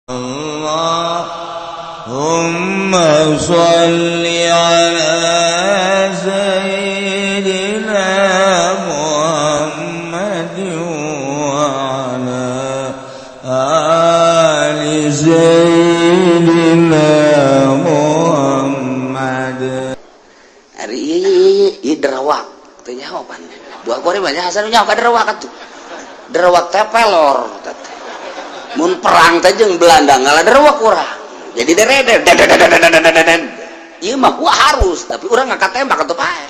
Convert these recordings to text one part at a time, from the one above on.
اللهم صل على سيدنا محمد وعلى آل سيدنا محمد. Ari ieu ieu derawak teu nyaho pan. Buah gore banyak Hasan nyaho ka derawak atuh. Derawak teh pelor teh. Mun perang teh jeung Belanda ngalah derawak urang. Jadi dereder. Ieu mah gua harus, tapi urang ngangkat tembak atuh pae.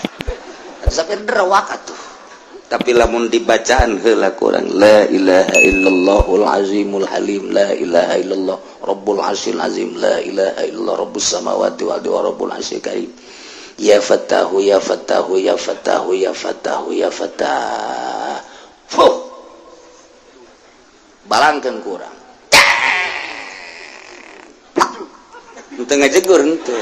Atuh sampai derawak atuh. Tapi lamun dibacaan heula kurang la ilaha illallahul azimul halim la ilaha illallah rabbul arsyil azim la ilaha illallah rabbus samawati wal ardi wa rabbul arsyil karim. Ya fatahu ya fatahu ya fatahu ya fatahu ya fatah. Fuh. Balangkeun kurang. Henteu ngajegur henteu.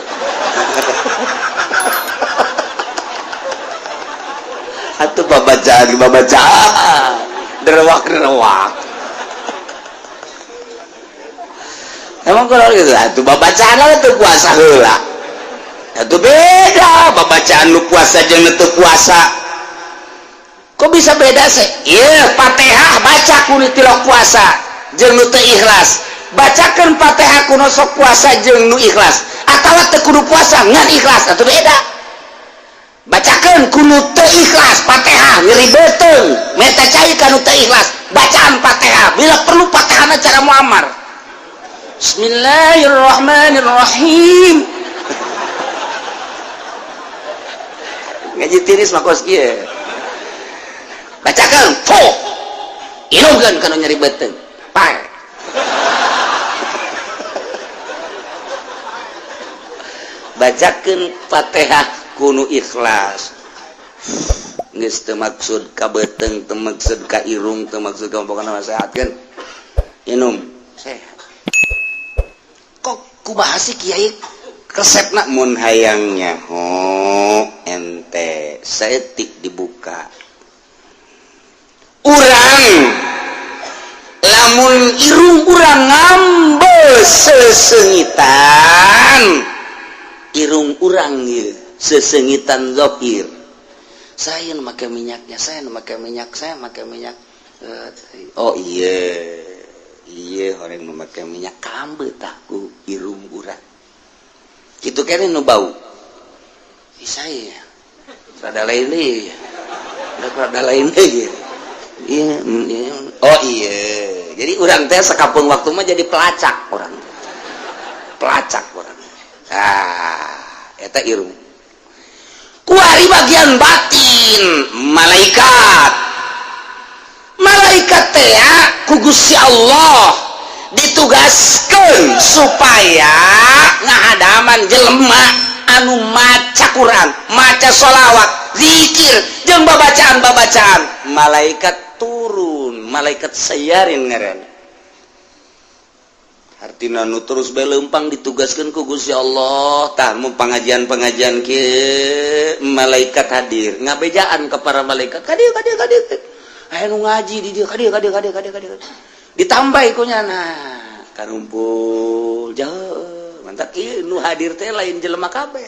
Atuh babacaan babacaan. Derewak-derewak. Emang kalau gitu atuh babacaan lah teu puasa heula. Atuh beda babacaan nu puasa jeung nu teu puasa. Kok bisa beda sih? Iya, Fatihah baca ku nu tilok puasa jeung nu teu ikhlas. Bacakeun Fatihah ku nu sok puasa jeung nu ikhlas. Atawa teu kudu puasa ngan ikhlas atuh beda. Bacakeun ku nu teu ikhlas Fatihah nyeri beuteung, meta cai ka nu teu ikhlas. Bacaan Fatihah bila perlu Fatihahna cara Muammar. Bismillahirrahmanirrahim. Ngaji tiris mah kos kieu. Bacakeun fo inungkeun kana nyeri beuteung pae. Bacakeun Fatihah kudu ikhlas. Geus teu maksud ka beuteung, teu maksud ka irung, teu maksud ka pokona mah sehatkeun. Inum sehat. Kok kumaha sih kiai resepna mun hayang nyaho ente saeutik dibuka. Urang lamun irung urang ngambe sesengitan, irung urang ieu sesengitan zahir. Saya nu make minyaknya, saya nu make minyak, saya make minyak. Oh iya, iya orang nu make minyak kambe tah ku irung urang. Kitu keneh nu bau. Ih saya rada lain deui. Rada lain deui. Iya, iya. Oh iya. Jadi urang teh sekampung waktu mah jadi pelacak orang. Pelacak orang. Ah, eta irung. Kuari bagian batin malaikat. Malaikat teh ku Gusti Allah ditugaskeun supaya ngahadaman jelema anu maca Quran, maca sholawat, zikir, jeung babacaan-babacaan. Malaikat turun, malaikat sayarin ngaran. Artina nu terus bae leumpang ditugaskeun ku Gusti Allah. Tah mun pengajian-pengajian kieu malaikat hadir, ngabejaan ka para malaikat, ka dieu ka dieu ka dieu. Aya nu ngaji di dieu ka dieu ka dieu ka dieu ka dieu ka dieu. Ditambah ku nyana karumpul jauh. Mantap ieu nu hadir teh lain jelema kabeh.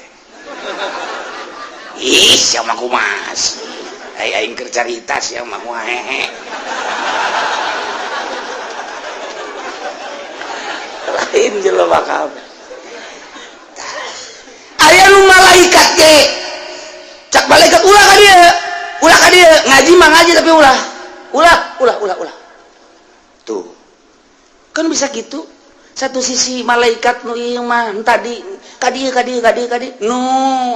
Ih, sia mah kumas. Ai aing keur carita sia mah hehe. Lain jelema kabeh. Aya nu malaikat ge. Cak malaikat ulah ka dieu. Ulah ka dieu, ngaji mah ngaji tapi ulah. Ulah, ulah, ulah, ulah. Tuh. Kan bisa gitu. Satu sisi malaikat nu ieu mah tadi ka dieu ka dieu ka dieu ka dieu. Nu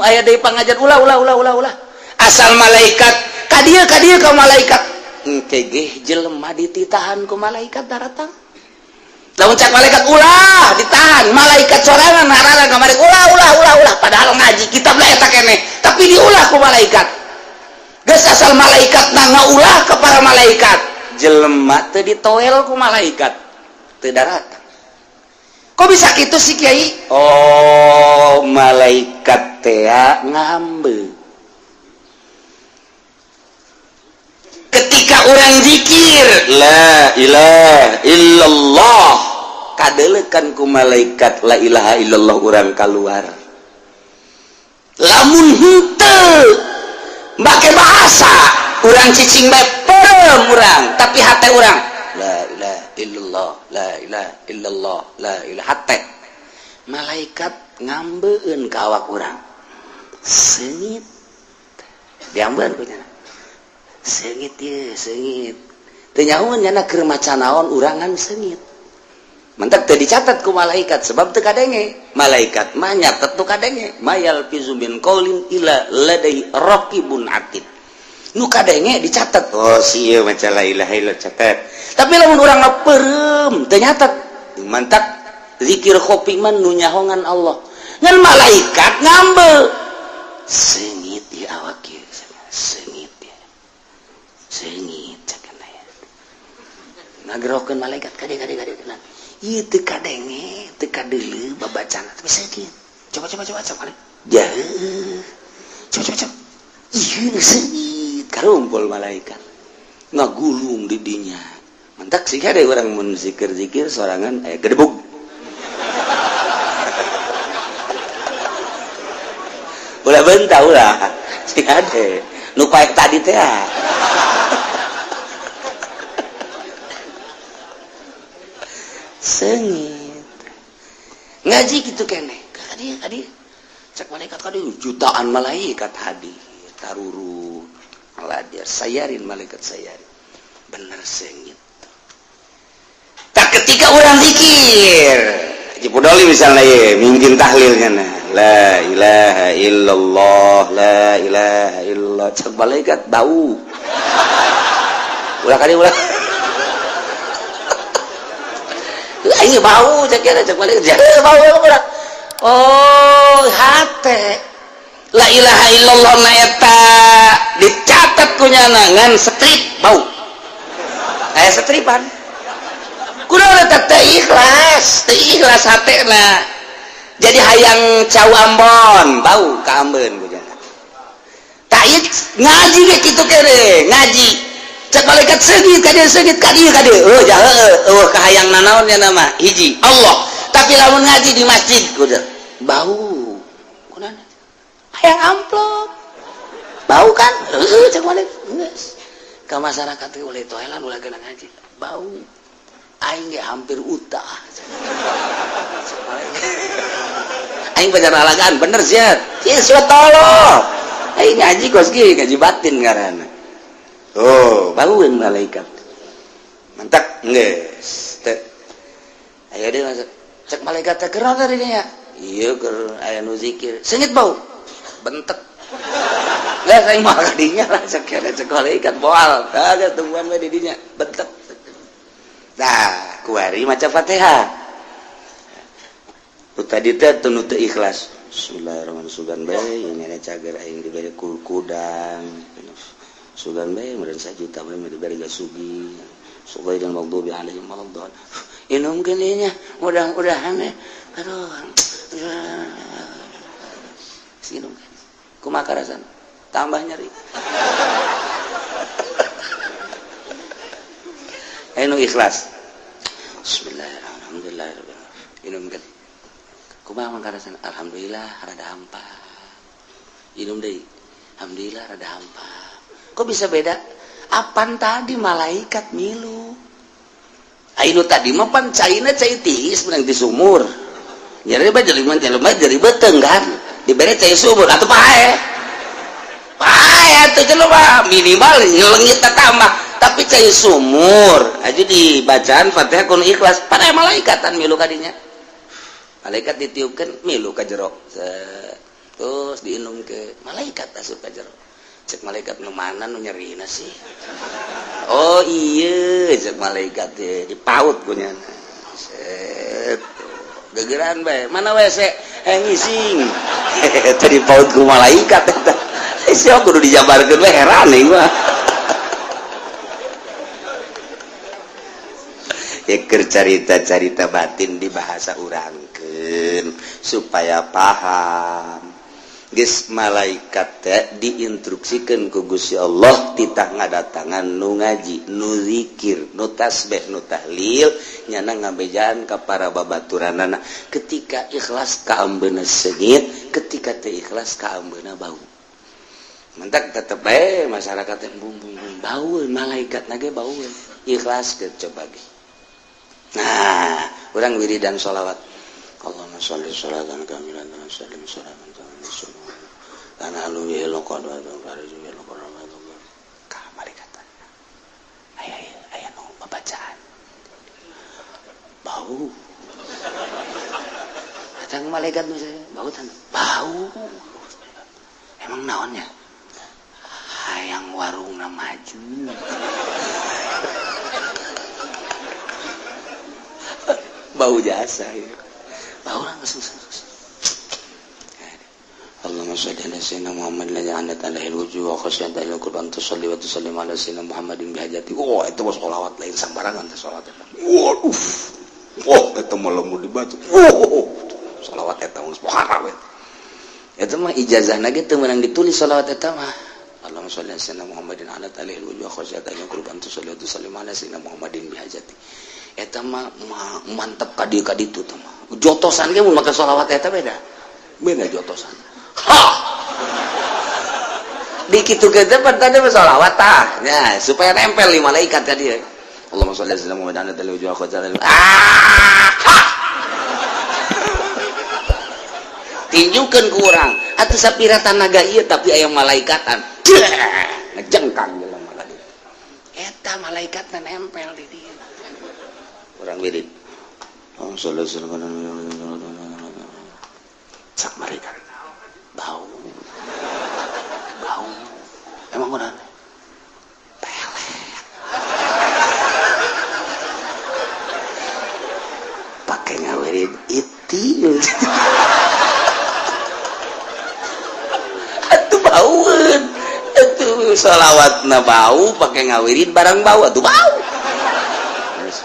aya deui pangajian ulah ulah ulah ulah ulah. Asal malaikat ka dieu ka dieu ka malaikat. Engke ge jelema dititahan ku malaikat daratang. Lamun cak malaikat ulah ditahan, malaikat sorangan ngarana kamari ulah ulah ulah ulah padahal ngaji kitab lah eta keneh, tapi diulah ku malaikat. Geus asal malaikat na ngaulah ke para malaikat, jelema teu ditoel ku malaikat, teu daratang. Kok bisa gitu sih kiai? Oh, malaikat teh ngambe. Ketika orang zikir la ilaha illallah, Kadelekan ku malaikat la ilaha illallah urang keluar. Lamun henteu make bahasa urang cicing bae, perem urang, tapi hate urang la ilaha illallah, la ilaha illallah, la ilaha, hate malaikat ngambeun ka awak urang, seungit diambeun ku nya, seungit ye, seungit teu nyahoeun nyana keur maca naon urangan, seungit. Mentak teu dicatat ku malaikat sebab teu kadenge. Malaikat mah nyatet tu kadenge. Ma yalfizu min qaulin illa ladaihi raqibun atid. Nu kadenge dicatat. Oh, si ieu maca la ilaha illallah, catat. Tapi lamun urang mah peureum, teu nyatet. Mantak zikir khofi mah nu nyahongan Allah. Ngan malaikat ngambe. Seungit di awak ieu, seungit ya. Seungit cek ya. Ngagerokeun malaikat kade kade kade. Ieu teu kadenge, teu kadeuleu babacana, tapi seungit. Coba coba coba coba. Jauh. Coba coba coba. Ieu seungit karumpul malaikat. Ngagulung di dinya. Mantak sih ada orang mun zikir-zikir sorangan gedebug. Ulah bentah ulah. Sih ada. Nu paek tadi teh. Seungit ngaji gitu kene kadi kadi cek malaikat kadi, jutaan malaikat hadir taruru hadir sayarin malaikat sayarin bener seungit. Tak ketika orang zikir Haji Pudoli misalnya ye mungkin tahlilnya nah la ilaha illallah, la ilaha illallah, cek malaikat bau, ulah kadi ulah. Aing bau cek kira, cek balik bau ulah. Oh, hate la ilaha illallah na eta dicatat ku nyana ngan strip bau. Aya setripan. Kunaon eta teu ikhlas, teu ikhlas hatena. Jadi hayang cau Ambon, bau ka ambeun ku nyana. Tak ngaji ge kitu kere, ngaji. Cek malaikat seungit ka dieu, seungit ka dieu ka dieu. Oh, jahe eueuh kahayang nanaon nya nama hiji Allah. Tapi lamun ngaji di masjid kudu bau. Kunaon? Hayang amplop. Bau kan? Heueuh cek malaikat. Geus. Ka masyarakat teh ulah toelan ulah geuna ngaji. Bau. Aing ge hampir utah. Aing pacar alagaan bener sia. Ieu sia tolol. Aing ngaji kos kieu ngaji batin ngaranna. Oh, baueun malaikat. Mantak geus teu. Aya deui masuk. Cek malaikat teh keur tadi nya. Ieu keur aya nu zikir. Seungit bau. Bentek. Lah aing mah ka dinya lah cek cek malaikat moal. Tah geus tungguan we di dinya. Bentek. Nah, kuari maca Fatihah. Nu tadi teh teu nu teu ikhlas. Bismillahirrahmanirrahim. Sugan bae ini ada cager aing dibere kudang. Sugan bae meureun sajuta bae dibere gasugi. Ghairil maghdubi alaihim waladdallin. Inumkeun ieu nya, mudah-mudahan ya. Aduh. Sinumkeun. Kumaha karasana? Tambah nyeri. Anu ikhlas. Bismillahirrahmanirrahim. Inumkeun. Kumaha mangkarasana? Alhamdulillah rada hampa. Inum deui. Alhamdulillah rada hampa. Kok bisa beda? Apan tadi malaikat milu. Ainu tadi mah pan caina cai tiis menang di sumur. Nyeri bae jelema jelema jadi beuteung kan. Dibere cai sumur atuh pae. Pae atuh jelema minimal nyelengit tambah. Tapi cai sumur aja dibacaan Fatihah kun ikhlas pada malaikatan milu kadinya. Malaikat ditiupkan milu ka jero. Terus diinum ke malaikat asup ka jero. Cek malaikat nu mana nu nyerina sih? Oh iya, cek malaikat teh dipaut ku nyana. Set. Gegeran bae. Mana WC? Ngising. Teh dipaut ku malaikat eta. Sia kudu dijabarkeun we heran ieu mah. Ya keur carita-carita batin di bahasa urangkeun supaya paham. Geus malaikat teh diinstruksikeun ku Gusti Allah titah ngadatangan nu ngaji, nu zikir, nu tasbih, nu tahlil, nyana ngabejaan ka para babaturanana. Ketika ikhlas kaambeuna seungit, ketika teu ikhlas kaambeuna bau. Mentak tetep bae masyarakat teh bung bung bung bau, malaikat na ge bau. Ikhlas ke coba ge. Nah, urang wiridan sholawat. Allahumma sholli sholatan kamilatan wa sallim sholatan karena lu aya nu babacaan bau datang malaikat misalnya bau tan bau emang naonnya hayang warungna maju bau jasa ya. Bau langsung. Allahumma sholli ala sayyidina Muhammad la ja'anat alaihi wujuh wa khasyata ila qurban tusalli wa tusallim ala sayyidina Muhammadin bihajati. Oh, itu mah sholawat lain sambarangan teh sholawat eta. Waduh. Wah, eta mah lamun dibaca. Wah, sholawat eta mah muharram eta. Eta mah ijazahna ge teu meunang ditulis sholawat eta mah. Allahumma sholli ala sayyidina Muhammadin ala alaihi wujuh wa khasyata ila qurban tusalli wa tusallim ala sayyidina Muhammadin bihajati. Eta mah mantep ka dieu ka ditu teh mah. Jotosan ge mun make sholawat eta beda. Beda jotosan. Ha! Dikitu ge teh tadi mah sholawat tah. Nya, supaya nempel di malaikat ka dieu. Allahumma sholli ala sayyidina Muhammad ala alihi wa sahbihi. Ah! Ha! Tinjukeun ku urang. Atuh sapira tanaga ieu tapi aya malaikatan. Ngejengkang jelema ka dieu. Eta malaikatna nempel di dieu. Urang wirid. Allahumma sholli ala sayyidina Muhammad. Sak malaikat. Bau. Bau. Emang kunaon? Pelet. Pake ngawirid itil. Atuh baueun. Atuh sholawatna bau pake ngawirid barang bau atuh bau.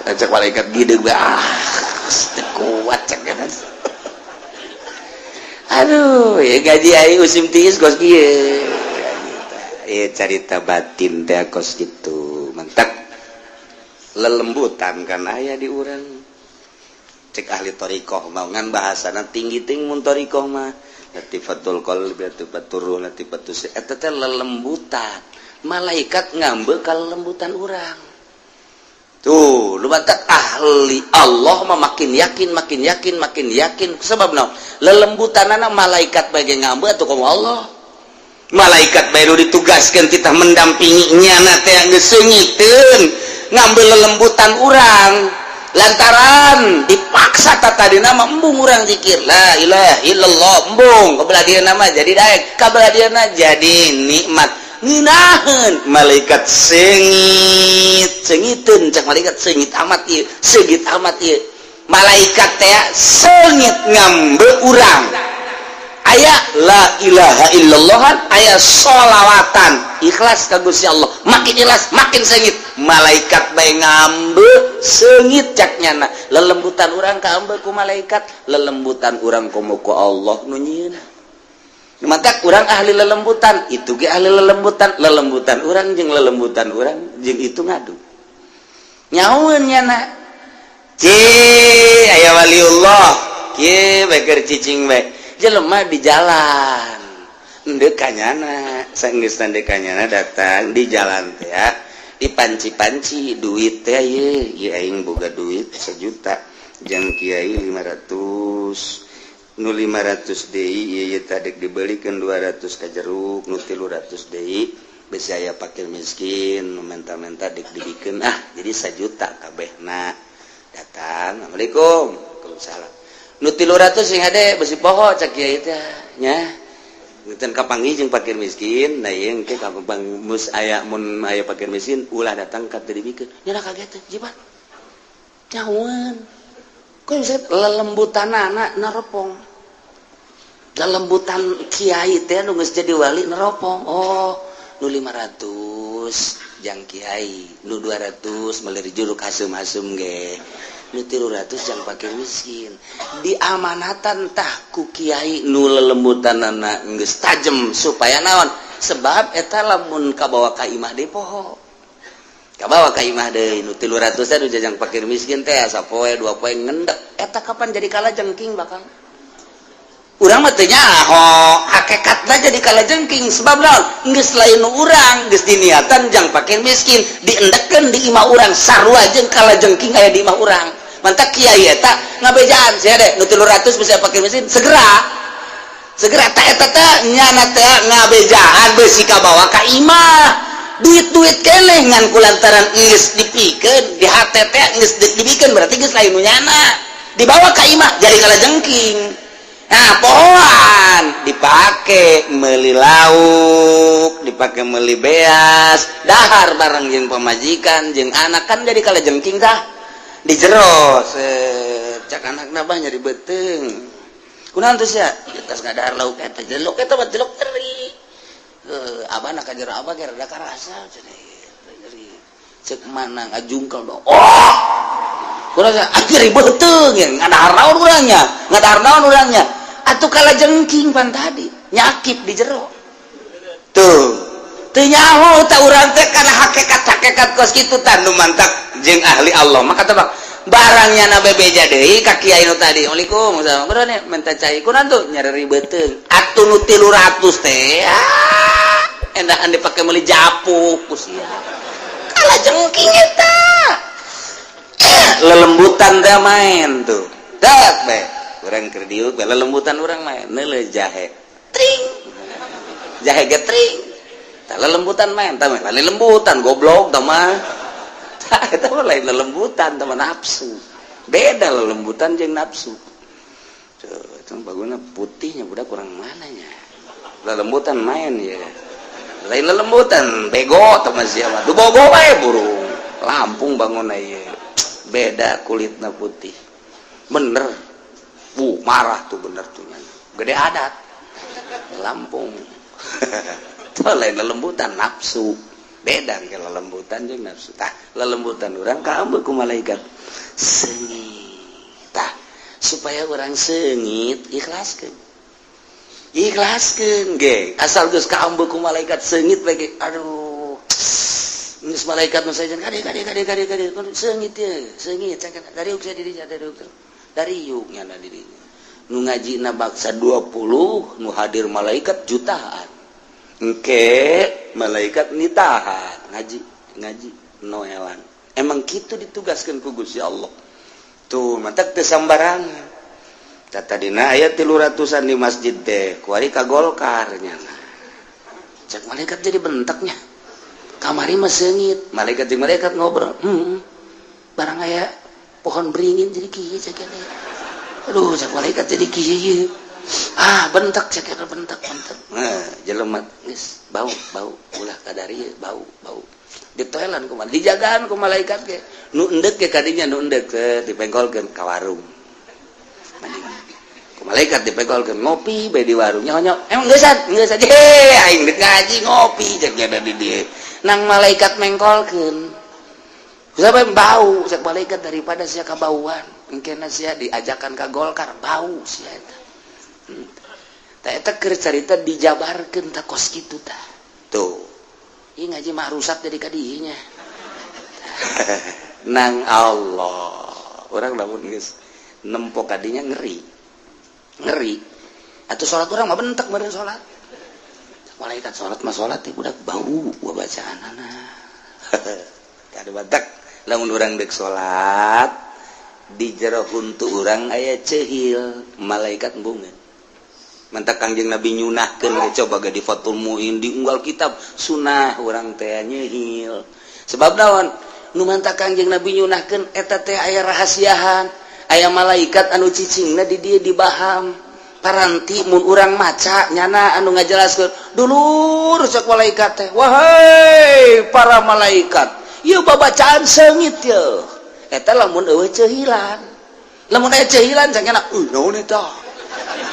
Cek malaikat gideg ah, teu kuat cek kan. Aduh, ya gaji aing musim tiis kos kieu. Ya carita batin teh kos kitu. Mentak lelembutan kan aya di urang. Cek ahli thariqah mah ngan bahasana tinggi ting mun thariqah mah. Latifatul qalbi, latifatur ruh, latifatus eta teh lelembutan. Malaikat ngambe ka lelembutan urang. Tuh, lu mantap ahli Allah mah makin yakin, makin yakin, makin yakin. Sebab naon? Lelembutanana malaikat bae ngambe atuh komo Allah. Malaikat bae nu ditugaskeun kita mendampingi nyana teh geus seungiteun ngambe lelembutan urang. Lantaran dipaksa tadina mah embung urang zikir la ilaha illallah embung kabelah dieuna mah jadi daek, kabelah dieuna jadi nikmat. Nginaheun malaikat seungit seungiteun cak malaikat seungit amat ieu seungit amat ieu malaikat teh seungit ngambe urang aya la ilaha illallah aya sholawatan ikhlas ka Gusti Allah makin ikhlas makin seungit malaikat bae ngambe seungit cak nyana lelembutan urang kaambe ku malaikat lelembutan urang komo ku Allah nu nyieunna. Maka kurang ahli lelembutan itu ge ahli lelembutan lelembutan urang jeung lelembutan urang jeung itu ngadu nyaun nyana ci aya waliullah kieu bae keur cicing bae jelema di jalan endeu ka nyana saenggeus endeu ka nyana datang di jalan teh ya dipanci-panci duit teh ieu ieu aing boga duit 1 juta jeung kiai 500 nu 500 deui ieu tadi dibelikeun 200 ka jeruk nu 300 deui besi aya fakir miskin nu menta-menta dik dibikeun ah jadi 1 juta kabehna datang assalamualaikum waalaikumsalam nu 300 sing hade besi poho cak kiai teh nya ngeuteun kapanggih jeung fakir miskin nah ieu engke kapang mus aya mun aya fakir miskin ulah datang ka teu dibikeun nya kaget teh jibat nyahueun. Kok bisa lelembutanana neropong lelembutan kiai teh nu geus jadi wali neropong oh nu 500 jang kiai nu 200 meuli jeruk hasum-hasum ge Nu 300 jang fakir miskin diamanatan tah ku kiai nu lelembutanana geus tajem, supaya naon? Sebab eta lamun kabawa ka imah deui, poho kabawa ka imah deui. Nu 300 nu jang fakir miskin teh sapoe dua poe ngendek eta. Kapan jadi kalajengking? Bakal urang mah teu nyaho hakikatna jadi kalajengking. Sebab naon? Geus lain nu urang, geus diniatan jang fakir miskin, diendekkeun di imah urang, sarua jeung kalajengking aya di imah urang. Mantak kiai eta ngabejaan sia deh, nu 300 bisa fakir miskin segera segera. Tak eta teh nyana teh ngabejaan besi kabawa ka imah, duit-duit keneh ngan kulantaran geus dipikeun di hate teh, geus dipikeun, berarti geus lain nu nyana, dibawa ka imah jadi kalajengking. Nah, pohoan dipakai meli lauk, dipakai meli beas, dahar bareng jeung pamajikan jeung anak, kan jadi kalajengking tah di jero. Cak anak nabah nyari beuteung, kunaon tuh sia? Tas ngadahar lauk eta, jelok eta mah jelok teri. Heuh, abah nak ka jero, abah ge rada karasa cenah nyeri. Cek mana ngajungkel dong. Oh, kurang ah nyeri beuteung ya, ngadahar naon urangnya, ngadahar naon urangnya? Atuh kalajengking pan tadi nyakip di jero tuh. Teu nyaho tah urang teh kana hakikat-hakikat kos kitu tah. Nu mantak jeung ahli Allah maka tebak barangnya na bebeja deui ka kiai nu tadi. "Assalamualaikum, kunaon nih?" "Minta cai." "Kunaon tuh?" "Nyari beuteung." Atuh nu 300 teh ah, endahan dipake meuli japuh ku sia, kalajengking eta. Lelembutan teh main tuh dak be urang keur diuk be lelembutan urang main neuleuh jahe tring, jahe ge tring tah. Lelembutan main tah, lain lelembutan, goblok tah mah. Tah eta mah lain lelembutan, tah mah nafsu. Beda lelembutan jeung nafsu. Tuh, itu baguna putihnya budak kurang mananya. Lelembutan main ya lain lelembutan, bego tah mah sia mah. Du bogo bae burung Lampung bangun ieu beda kulitna putih bener. Bu marah tuh, bener tuh nyana. Gede adat Lampung tuh lain lelembutan, nafsu. Beda ke lelembutan jeung nafsu. Tah, lelembutan urang kaambeu ku malaikat seungit. Tah, supaya urang seungit, ikhlaskeun, ikhlaskeun ge. Asal geus kaambeu ku malaikat seungit bae ge. Aduh, geus malaikat nu sajen kade kade kade kade kade, seungit ye, seungit dari saya dirinya, dari dari yuk nyana dirinya. Nu ngaji na baksa 20, nu hadir malaikat jutaan. Engke malaikat nitahan ngaji ngaji noelan. Emang gitu ditugaskan ku Gusti Allah tuh, mantak teu sambarangan. Tadina aya 300-an di masjid teh, kuari ka Golkar nyana. Cek malaikat jadi bentaknya, kamari mah seungit. Malaikat jeung malaikat ngobrol, barang aya pohon beringin jadi kieu." Cek, "Aduh," cek malaikat, "jadi kieu." Ah, bentak, cek, bentak bentak. Nah, jelema geus bau bau, ulah kadari bau bau. Ditoelan kumaha, dijagaan ku malaikat ge. Nu endek ge kadinya, nu endek dipengkolkeun ka warung ku malaikat, dipengkolkeun ngopi bae di warung. Nyonya emang geus geus aja, aing dek ngaji ngopi, cek nya di dieu. Nang malaikat mengkolkeun siapa bau. Cek malaikat, daripada sia kabauan, engkena sia diajakan ka Golkar, bau sia eta. Tah, eta keur carita dijabarkeun tah kos kitu tah. Tuh, ieu ngaji mah rusak jadi kadinya nang Allah. Orang lamun geus nempo kadinya ngeri ngeri. Atau sholat orang mah bentak meureun sholat. Malaikat, sholat mah sholat teh budak bau gua bacaan kada batak. Lamun urang dek sholat, di jero huntu urang aya cehil, malaikat embungeun. Mantak Kangjeng Nabi nyunahkeun ge, coba ge di Fathul Muin, di unggal kitab sunah urang teh nyehil. Sebab naon nu mantak Kangjeng Nabi nyunahkeun eta teh? Aya rahasiahan, aya malaikat anu cicingna di dieu, di baham. Paranti mun urang maca nyana anu ngajelaskeun, "Dulur," cek malaikat teh, "wahai para malaikat, ieu babacaan seungit ye." Eta lamun eueuh cehilan. Lamun aya cehilan, cangena, "Naon eta?"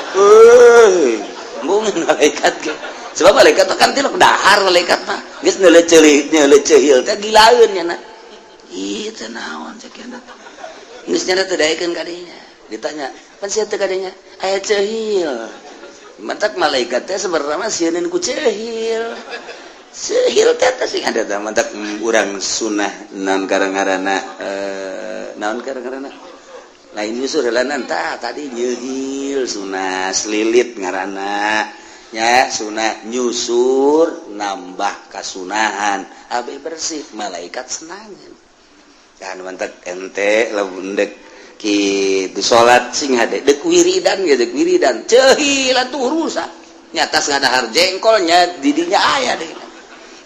Euy, embungeun malaikat ge. Sebab malaikat mah kan tilok dahar. Malaikat mah geus neuleuh ceuli, neuleuh cehil teh gilaeun nyana. "Ih, teh naon?" cek. Geus nyana teu daekeun kadinya. Ditanya, "Pan sia teu kadinya?" Aya ceuhil. Matak malaikat teh sebenarnya mah sieun ku ceuhil. Ceuhil teh teh sing ada teh matak urang sunah naon karang-ngaranna, naon karang-ngaranna? Lain nyusur heulanan tah tadi nyeuhil sunah selilit ngaranna nya, sunah nyusur nambah kasunahan abe bersih, malaikat senangan dan mantak ente lamun dek kitu salat sing hade dek wiridan ge, dek wiridan ceuhil atuh rusak nyata ngadahar jengkolnya didinya aya deh.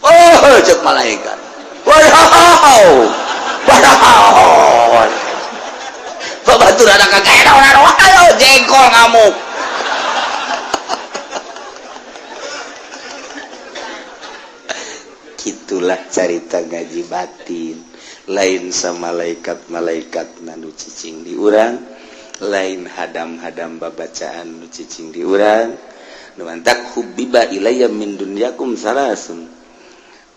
Oh, cek malaikat, wow wow, babatur ada kakek ayo jengkol ngamuk. Gitulah carita ngaji batin. Lain sama malaikat-malaikat nu cicing di urang, lain hadam-hadam babacaan nu cicing di urang. Nu mantak hubbiba ilayya min dunyakum salasun,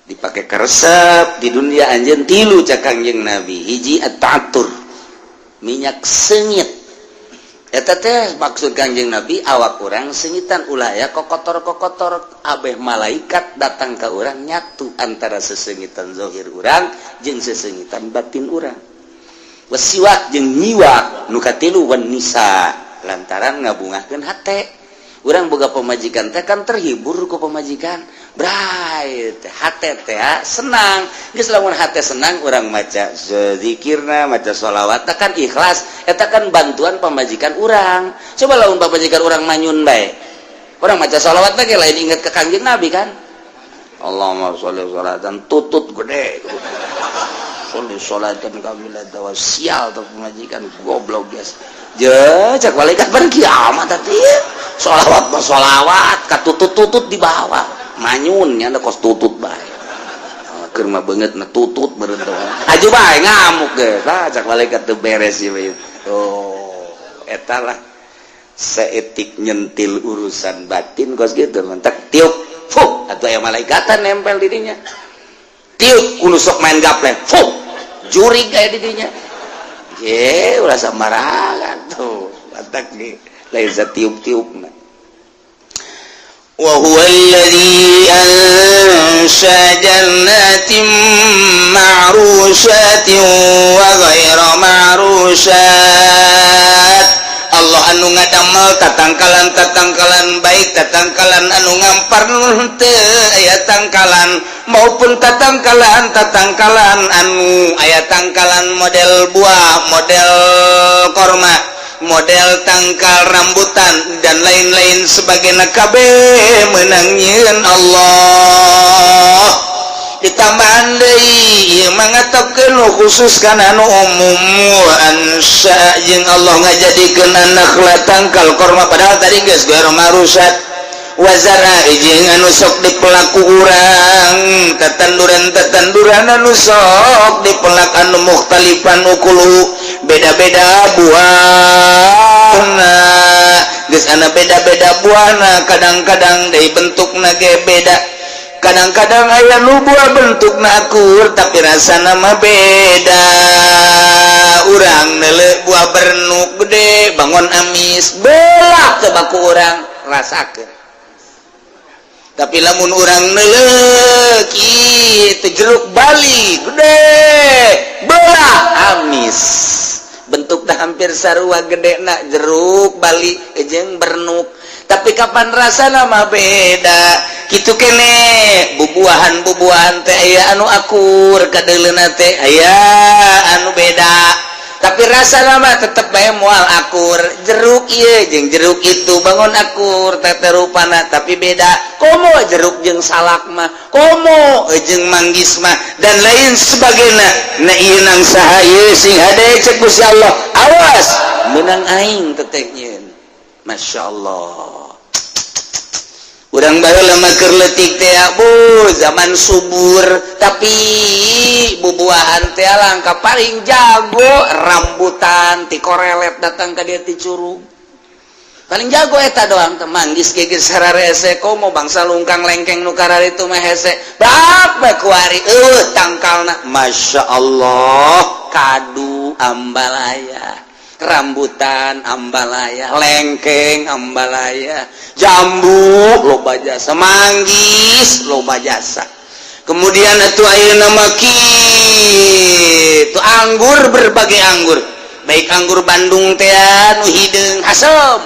dipake karesep di dunia anjeun tilu cak Kangjeng Nabi. Hiji, at-ta'attur, minyak seungit. Eta teh maksud Kangjeng Nabi awak urang seungitan, ulah ya kokotor-kokotor, abeh malaikat datang ke urang nyatu antara seseungitan zahir urang jeung seseungitan batin urang. Wasiwak, jeung nyiwak. Nu katilu, wan nisa, lantaran ngabungahkeun hate. Urang boga pemajikan teh kan terhibur ku pemajikan, bright hate teh senang. Geus lamun hate senang, urang maca zikirna, maca sholawat kan ikhlas, eta kan bantuan pemajikan urang. Coba lamun pemajikan urang manyun bae, urang maca sholawat teh lain inget ke Kangjeng Nabi kan. Allahumma sholli sholatan tutut gede, sholli sholatan kamilatan, sial tuh pemajikan goblok guys. Je cek malaikat bar kiamat tadi sholawat mah sholawat katutut-tutut di bawah manyun nya kos tutut bae, keur mah beungeut na tutut meureun teh aju bae ngamuk ge. Tah cek malaikat teu beres ieu. Oh, eta lah seetik nyentil urusan batin kos gitu. Mantak tiup fuh atuh aya malaikatan nempel di dinya. Tiup kudu sok main gaplek, fuh jurig aya di dinya. Ye ulah sembarangan tuh, mantak nih lain tiup-tiup. وهو الذي أنشأ جنات معروشات وغير معروشات. Allah anu ngadamel tatangkalan tatangkalan, baik tatangkalan anu ngampar teu aya tangkalan maupun tatangkalan tatangkalan anu aya tangkalan, model buah, model korma, model tangkal rambutan, dan lain-lain sebagainya, kabeh menang nyieun Allah. Ditambahan deui ieu mah ngatepkeun nu khusus kana anu umum. Wa ansya, jeung Allah ngajadikeun an-nakhla, tangkal korma, padahal tadi geus gairu ma'rusat. Wa zara, jeung anu sok dipelak ku urang, tetanduran tetanduran anu sok dipelak, anu mukhtalifan ukuluhu, beda-beda buahna. Geus ana beda-beda buahna, kadang-kadang dari bentukna ge beda. Kadang-kadang aya nu buah bentukna akur tapi rasana mah beda. Urang neuleuh buah bernuk gede bangun amis, belak coba ku urang rasakeun. Tapi lamun urang neuleuh kitu jeruk Bali gede belah amis, bentukna hampir sarua gede nak jeruk Bali jeung bernuk, tapi kapan rasana mah beda. Kitu kene bubuahan bubuahan teh aya anu akur kadeuleuna teh, aya anu beda, tapi rasana mah tetep bae moal akur. Jeruk ieu jeung jeruk itu bangun akur teh rupana, tapi beda. Komo jeruk jeung salak mah, komo jeung manggis mah, dan lain sebagainya. Nah, ieu nang saha ieu? Sing hade cek Gusti Allah, awas, menang aing teteh nyieun. Masya Allah, urang baheula mah keur leutik teh bu zaman subur, tapi bubuahan teh langka. Paling jago rambutan ti korelet datang ka dia ti curug, paling jago eta doang teh. Manggis ge geus sararese, komo bangsa lungkang lengkeng nu kararitu mah hese bab bae kuari eueuh tangkalna. Masya Allah, kadu. Ambalaya, rambutan ambalaya, lengkeng ambalaya, jambu loba jasa, manggis loba jasa. Kemudian itu ayeuna mah kitu anggur, berbagai anggur, baik anggur Bandung teh nu hideung asem,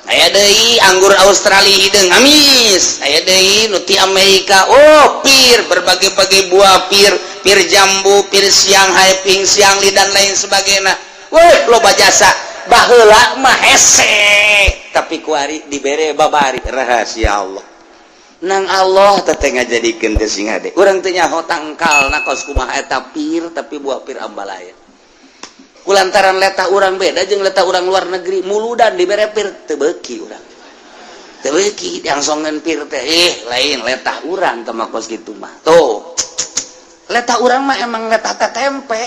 aya deui anggur Australia hideung amis, aya deui nu ti Amerika. Oh, pir, berbagai-bagai buah pir, pir jambu, pir Shanghai, ping Xiangli, dan lain sebagainya. Woi, loba jasa. Baheula mah hese, tapi kuari dibere babari. Rahasia Allah nang Allah teh ngajadikeun teh sing hade. Urang teh nyaho tangkalna kos kumaha eta pir, tapi buah pir ambalaya kulantaran letah urang beda jeung letah urang luar negeri. Muludan dibere pir teu beuki, urang teu beuki diangsongan pir teh. Eh, lain letah urang teh mah kos kitu mah. Tuh, letah urang mah emang letah teh tempe,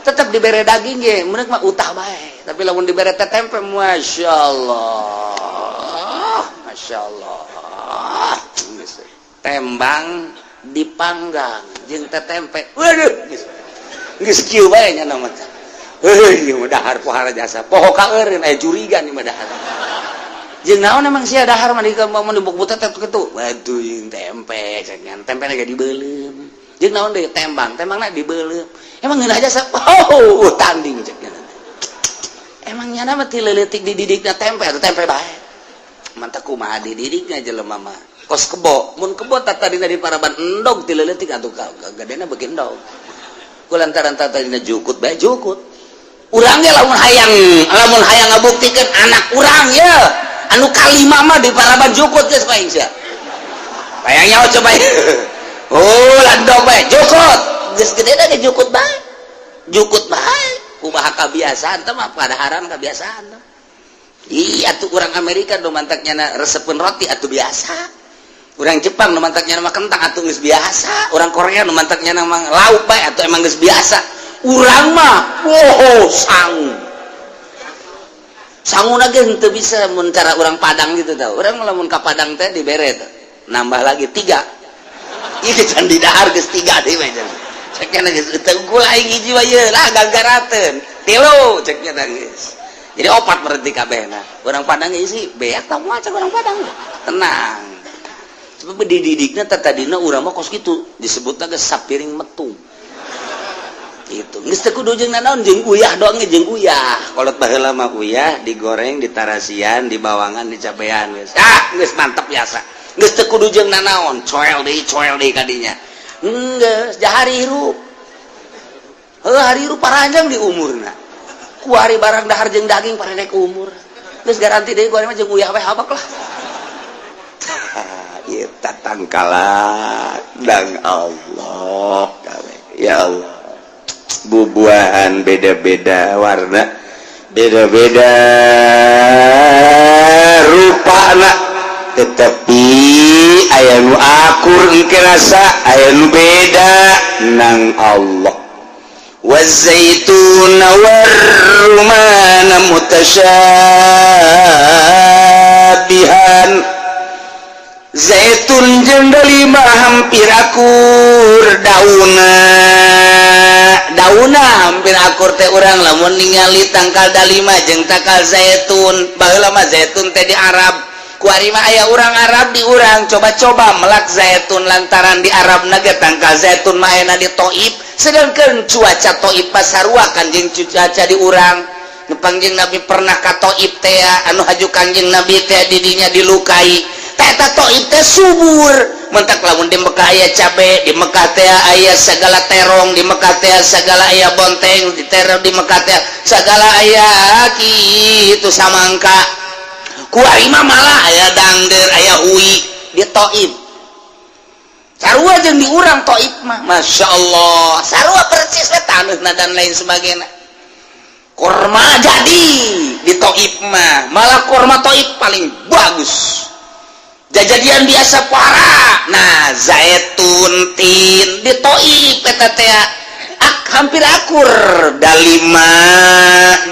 tetep dibere daging ge meunang mah utah bae, tapi lamun dibere teh tempe, masya Allah, masya Allah. Tembang dipanggang jeung teh tempe, waduh, geus kieu bae nya nama teh. Heuh, ieu mah dahar pohara jasa, poho kaeureun aya jurigan ieu mah dahar. Jeung naon emang sia dahar mah di mau dibuk butet kitu? Waduh, jeung tempe cek nya, tempe ge dibeuleum. Jeung naon deui? Tembang, tembangna dibeuleum. Emang ngeunah jasa? Oh, tanding cek nya. Emang nyana mah ti leutik dididikna tempe atau tempe bae. Mantap, kumaha dididikna jelema mah. Kos kebo, mun kebo tadina di paraban endog ti leutik atuh gedena beuki endog. Kulantaran tadina jukut bae jukut. Urang ge lamun hayang ngabuktikeun anak urang ya anu kalima mah di paraban jukut geus ku aing sia. Hayang nyaho coba. Oh, landog bae jukut. Geus gedena ge jukut bae. Jukut bae. Kumaha kabiasaan teh mah, padaharan kabiasaan teh. Iya tuh, orang Amerika nu mantaknya resepeun roti atuh biasa. Orang Jepang nu mantaknya mah kentang atuh geus biasa. Orang Korea nu mantaknya mah lauk bae atuh emang geus biasa. Urang mah wow, sangu. Sangu ge henteu bisa mun cara urang Padang gitu tau. Urang lamun ka Padang teh dibere teh. Nambah lagi tiga. Ieu can didahar geus tiga deui mah. Cek nya geus teu unggul aing hiji wae lah gagarateun. Tilu cek nya geus. Jadi opat berarti kabehna. Orang Padang isi beak tau moal cek orang Padang. Tenang. Sebab dididikna tadina urang mah kos kitu, disebutna geus sapiring metung. Gitu. Geus teu kudu jeung nanaon, jeung uyah doang ge, jeung uyah. Kolot baheula mah uyah digoreng, ditarasian, dibawangan, dicabean geus. Ah, geus mantep biasa. Geus teu kudu jeung nanaon, coel deui kadinya. Geus jahari hirup. Heuh, hari hirup paranjang di umurna. Kuari barang dahar jeung daging parendek umur. Geus garanti deui kuari mah jeung uyah we habak lah. Ieu tatangkalan dang Allah kabeh. Ya Allah. Bubuahan beda-beda warna, beda-beda rupana, tetapi aya nu akur engke rasa, aya nu beda nang Allah. والزيتون والرمان متشابها. Zaitun jeung delima hampir akur dauna, dauna hampir akur teh. Urang lamun ningali tangkal dalima jeung tangkal zaitun, baheula mah zaitun teh di Arab, kuari mah aya urang Arab di urang coba-coba melak zaitun, lantaran di Arab ge tangkal zaitun mah ayana di Taif, sedangkan cuaca Taif pasarua kan jeung cuaca di urang. Kanjeng Nabi pernah ka Taif teh, anu haju Kanjeng Nabi teh didinya dilukai. Eta Taif teh subur mentak. Lamun di Mekah aya cabe, di Mekah teh aya segala terong, di Mekah teh segala aya bonteng, di terong di Mekah teh segala aya kitu samangka. Kuari mah malah aya dangder, aya hui di Taif. Sarua jeung di urang Taif mah, Masya Allah, sarua persis we taneuhna dan lain sebagainya. Korma jadi di Taif mah, malah korma Taif paling bagus, jajadian biasa parah. Nah, zaitun tin di Taif eta teh hampir akur dalima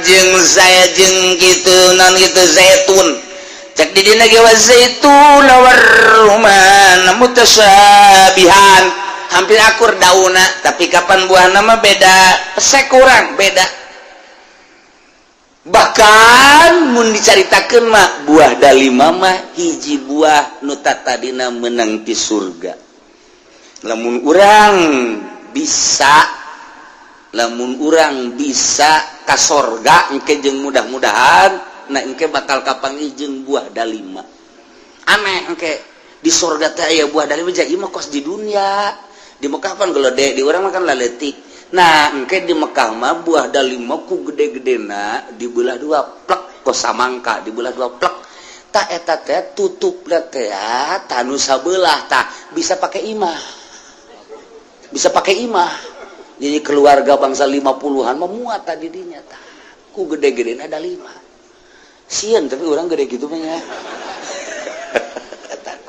jeung saya jeung gitu non gitu zaitun. Cek di dina ge والزيتون والرمان متشابها. Hampir akur dauna, tapi kapan buah nama beda, pesek kurang beda. Bahkan mun dicaritakeun mah, buah dalima mah hiji buah nu tadina menang di surga. Lamun urang bisa, lamun urang bisa ka sorga engke, jeung mudah-mudahan, nah, engke bakal kapanggih jeung buah dalima. Aneh, engke di sorga teh aya buah dalima. Jadi mah kos di dunia, di Mekah kan gelede, di urang mah kan laletik. Nah, engke di Mekah mah buah dalima ku gede-gedena dibelah dua plek, kos samangka dibelah dua plek. Tak, eta teh tutup teh tanu sabelah, tah bisa pakai imah, bisa pakai imah. Jadi keluarga bangsa 50-an memuat tadi dinya. Tah, ku gede-gede ada lima sieun, tapi orang gede gitu mah ya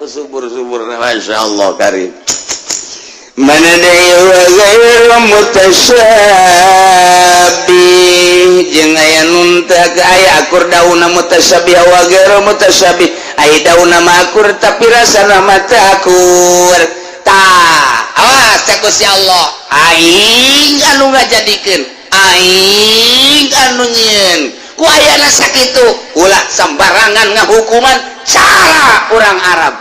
ku subur-subur. Masya Allah karim. Mana deui? Wa ghairu mutasyabih, jeung aya nu teu aya akur daunna. Mutasyabih wa ghairu mutasyabih, aya daunna mah akur, tapi rasana mah teu akur. Tah, awas, cek si Allah, aing anu ngajadikeun, aing anu nyieun. Ku ayana sakitu, ulah sembarangan ngahukuman cara orang Arab,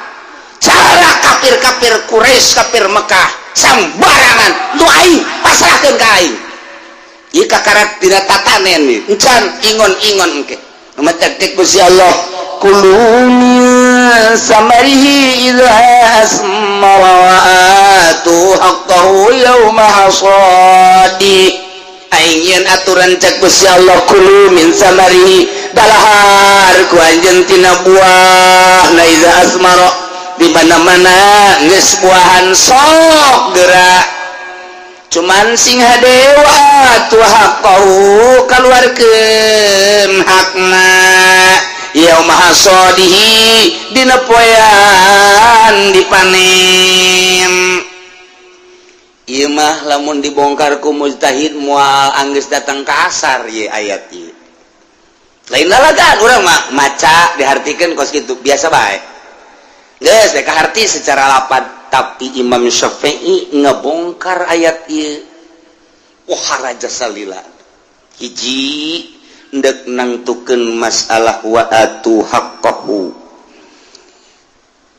cara kafir-kafir Quraisy, kafir Mekah, sembarangan. Nu aing pasrahkeun ka aing. Ieu kakarak dina tatanen nih, encan ingon-ingon engke. Matak ku si Allah, kulu min samarihi idza asmara wa atu haqqahu yauma hasadi. Aing yen aturan, cek Gusti Allah. Kulu min samarihi, dalahar ku anjeun tina buah na, iza asmara, di mana-mana geus buahan sok gerak. Cuman sing hade, wa atu haqqahu, kaluarkeun hakna, yauma hasadihi, dina poean dipanen. Ieu mah lamun dibongkar ku mujtahid moal anggeus datang ka asar ieu ayat ieu. Lain lalagan urang mah maca dihartikeun kos kitu biasa bae, geus dek kaharti secara lapad. Tapi Imam Syafi'i ngebongkar ayat ieu, wah, raja salila. Hiji, ndek nangtukeun masalah wa atu haqqahu,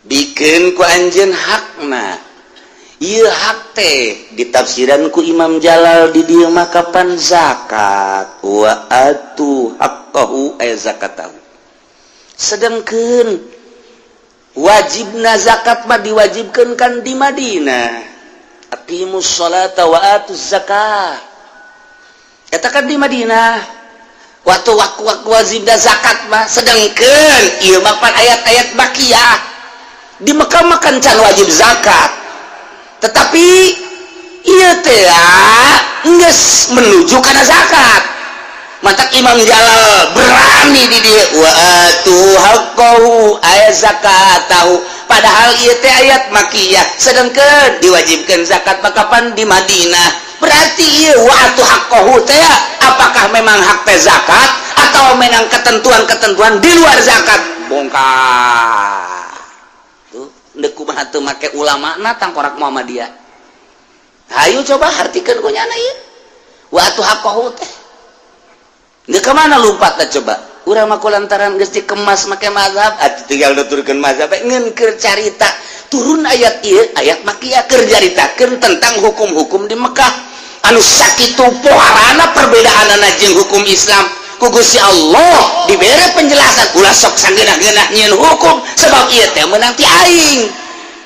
bikin ku anjeun hakna. Ieu hak teh ditafsiran ku Imam Jalal di dieu mah kapan zakat. Wa atu haqqahu ay zakatahu. Sedangkan wajibna zakat mah diwajibkan kan di Madinah. Aqimus sholata wa atuz zakah, eta kan di Madinah waktu waktu waktu wajibna zakat mah. Sedangkan ieu mah pan ayat-ayat makiyah, di Mekah makan can wajib zakat, tetapi ieu teh geus menuju kana zakat. Matak Imam Jalal berani di dieu, wa atu haqqahu ay zakatahu, padahal ieu teh ayat makiyah, sedangkan diwajibkan zakat mah kapan di Madinah. Berarti ieu wa atu haqqahu teh apakah memang hak teh zakat atau memang ketentuan-ketentuan di luar zakat? Bongkar tuh, ndek kumaha teu make ulama na tangkorak Muhammadiyah. Ayo coba hartikeun ku nyana ieu wa atu haqqahu teh. Ndek ka mana lompat coba? Urang mah lantaran geus dikemas make mazhab atuh, tinggal nuturkeun mazhab. Ngeun keur carita turun ayat ieu, ayat makiyah, keur caritakeun tentang hukum-hukum di Mekah anu sakitu poharana perbedaanana jeung hukum Islam. Ku Gusti Allah dibere penjelasan, ulah sok sageunah-geunah nyieun hukum, sebab ieu teh meunang ti aing.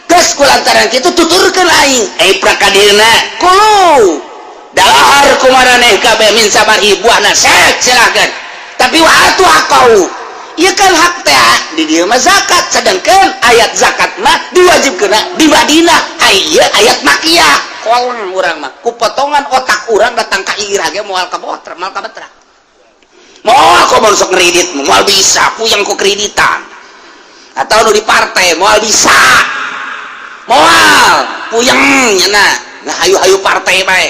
Geus ku lantaran kitu tuturkeun aing eh prakadina, kulu, dalahar kumaraneh kabeh, min samarihi, buahna sek silakan, tapi wa atu haqqahu. Ieu kan hak teh di dieu mah zakat, sedangkan ayat zakat mah diwajibkeun di Madinah. Ieu ayat makiyah. Kolong urang mah ku potongan otak urang datang ka ira ge moal kabotra, moal kabetra, moal. Kok mau sok ngredit, moal bisa puyeng ku kreditan atau nu di partai, moal bisa, moal puyeng nyana. Nah, hayu-hayu partai bae.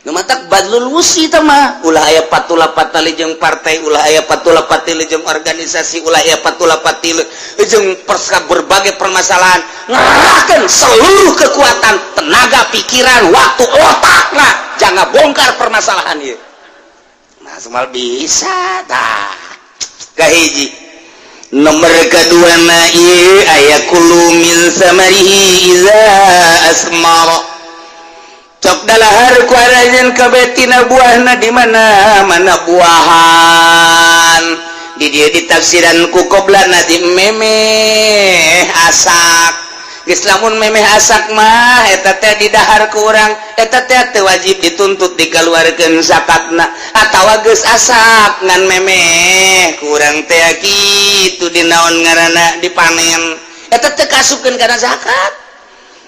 Nu matak badlul wus'i tah mah ulah aya patula patali jeung partai, ulah aya patula patali jeung organisasi, ulah aya patula patali jeung perska berbagai permasalahan. Ngerahkan seluruh kekuatan, tenaga, pikiran, waktu, otak lah, jangan bongkar permasalahan ieu. Nah, semua bisa tah. Kahiji, nomor kedua na ieu aya kulu min samarihi iza asmara. Cok dalahar ku aranjeun kabeh tina buahna. Di mana mana buahan di dieu ditafsiran ku qoblana di memeh asak. Geus lamun memeh asak mah eta teh didahar ku urang, eta teh teu wajib dituntut dikeluarkeun zakatna. Atawa geus asak ngan memeh ku urang teh kitu di naon ngaranna dipanen, eta teh kasupkeun kana zakat.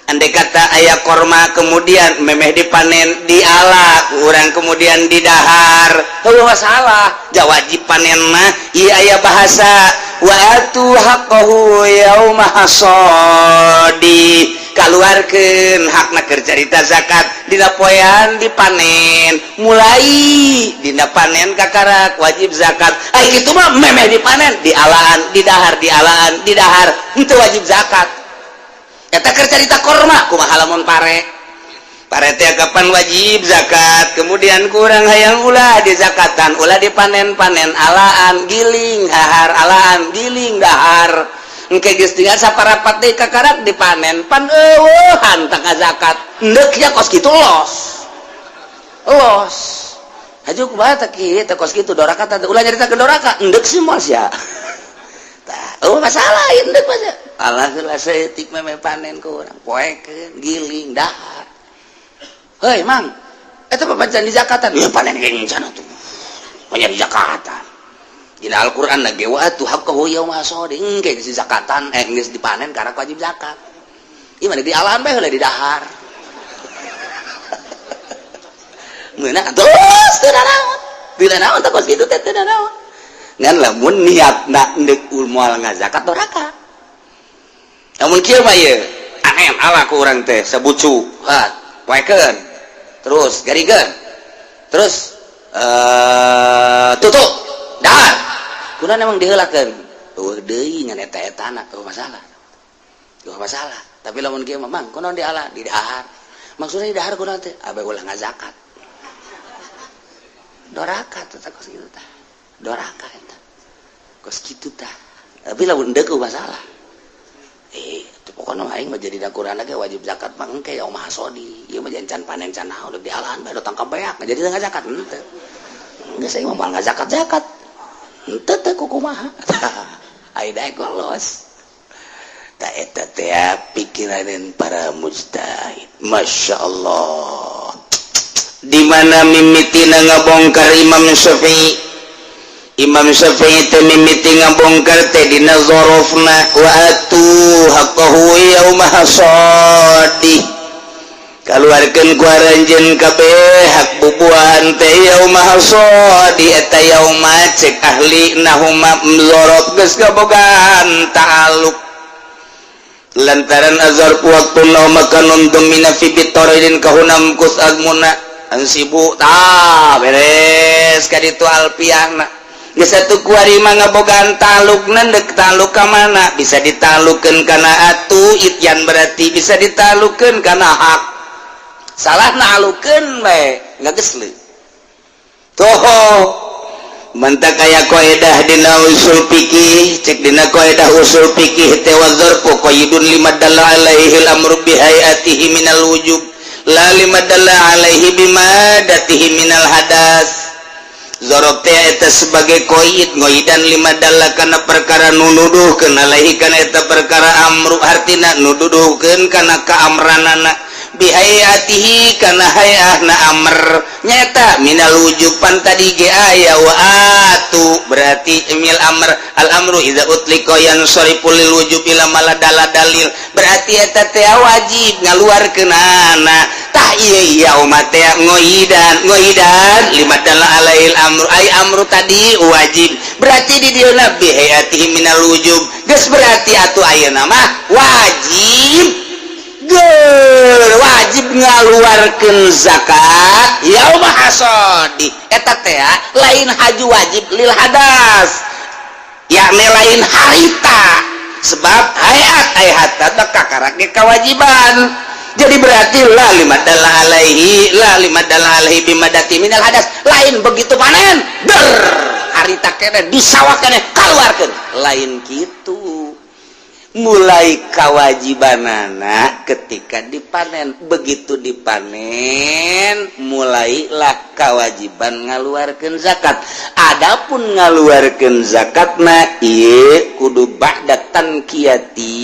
Andai kata aya korma, kemudian memeh dipanen, diala kurang, kemudian didahar, heueuh masalah ja wajib panen mah. Ieu aya bahasa wa atu haqqahu yauma hasadi, kaluarkeun hakna keur carita zakat dina poean dipanen. Mulai dina panen kakarak wajib zakat. Ai kitu mah memeh dipanen, dialaan, didahar, dialaan, didahar, henteu wajib zakat. Eta keur carita korma. Kumaha lamun pare? Pare teh kapan wajib zakat? Kemudian kurang hayang ulah di zakatan, ulah dipanen-panen, alaan, giling, dahar, alaan, giling, dahar. Engke geus tinggal saparapat deui kakarak dipanen, pan eueuhan tangga zakat. Endek ya kos kitu, los los haju. Kumaha teh kieu kos kitu doraka teh? Ulah nyaritakeun doraka, endek sih moal sia. Tah, eueuh masalah endek mah. Alah heula saeutik, memeh panen ku urang, poekeun, giling, dahar. Heuy Mang, eta papacan di zakatan ya, panen geng sana tuh banyak di zakatan. Dina Al-Qur'an lagi wa atu haqqahu yauma hasadi. Engke geus zakatan, eh, geus dipanen karena wajib zakat. Ieu mah di alahan bae heula di dahar. Meunang terus teu naon, teu naon teh kos kitu teh, teu naon. Ngan lamun niatna endek moal ngazakat, doraka. Namun kieu mah ieu panen ala ku urang teh sabucu, ha, poekeun, terus garingkeun, terus tutup, dahar. Kunaon emang diheulakeun? Eueuh deui ngan eta etana eueuh masalah, eueuh masalah. Tapi lamun kieu mah, Mang, kunaon diala, di dahar? Maksudnya di dahar kunaon teh? Abe ulah ngazakat, doraka teh kos kitu tah, doraka eta kos kitu tah. Tapi lamun deuk masalah, eh, itu pokoknya aing mah jadi dakuran ge wajib zakat mah engke yauma hasadi. Ieu mah can panen, can naon, dialahan bae, datang ka beak jadi teu ngazakat henteu. Geus aing mah moal ngazakat zakat henteu teh kumaha ai daek los. Ta eta teh pikiranan para mujtahid, Masya Allah. Di mana mimitina ngabongkar Imam Syafi'i? Imam Syafi'i teh mimiti ngabongkar teh dina zorofna wa atu haqqahu yauma hasadi, kaluarkeun ku aranjeun kabeh hak bubuahan teh yauma hasadi. Eta yauma cek ahli nahuma zorof geus kabogaan ta'aluk lantaran azar waktu na makanun domina fi bitoridin kahunam kus azmuna ansibu ta beres kaditu alpiahna. Geus satu kuari mah ngabogaan talukna. Dek taluk ka mana? Bisa ditalukeun kana atu ityan, berarti bisa ditalukeun kana hak. Salah nalukeun bae ngagesle toho. Mantak aya kaidah dina usul fikih. Cek dina kaidah usul fikih teh wa dzarfu qaidun lima dalla alaihi al-amru bi hayatihi minal wujub la lima dalla alaihi bimadatihi minal hadas. Zorof teh eta sebagai koid, ngoidan lima dalla kana perkara nunuduhkeun alaihi kana eta perkara amru, hartina nududuhkeun kana kaamranana, bihayatihi kana hayahna amr nyata minal wujub. Pan tadi ge aya wa atu, berarti imil amr. Al amru idza utliqa yansarifu lil wujub ila mala dala dalil, berarti eta teh wajib ngaluarkeunana. Tah, ieu yauma teh ngoidan, ngoidan lima dala alail amru, ai amru tadi wajib, berarti di dieu bihayatihi minal wujub. Geus berarti atuh ayeuna mah wajib. Ger wajib ngaluarkeun zakat yauma hasadi eta teh lain haju wajib lil hadas, yakni lain harita, sebab hayat hayat kakarak kewajiban. Jadi berarti la lima dalla alaihi, la lima dalla alaihi bimadati minal hadas. Lain begitu panen ber harita kene di sawah kene keluarkan, lain gitu. Mulai kewajibanana ketika dipanen. Begitu dipanen, mulailah kewajiban ngaluarkan zakat. Adapun ngaluarkan zakatna ieu kudu ba'da tanqiyati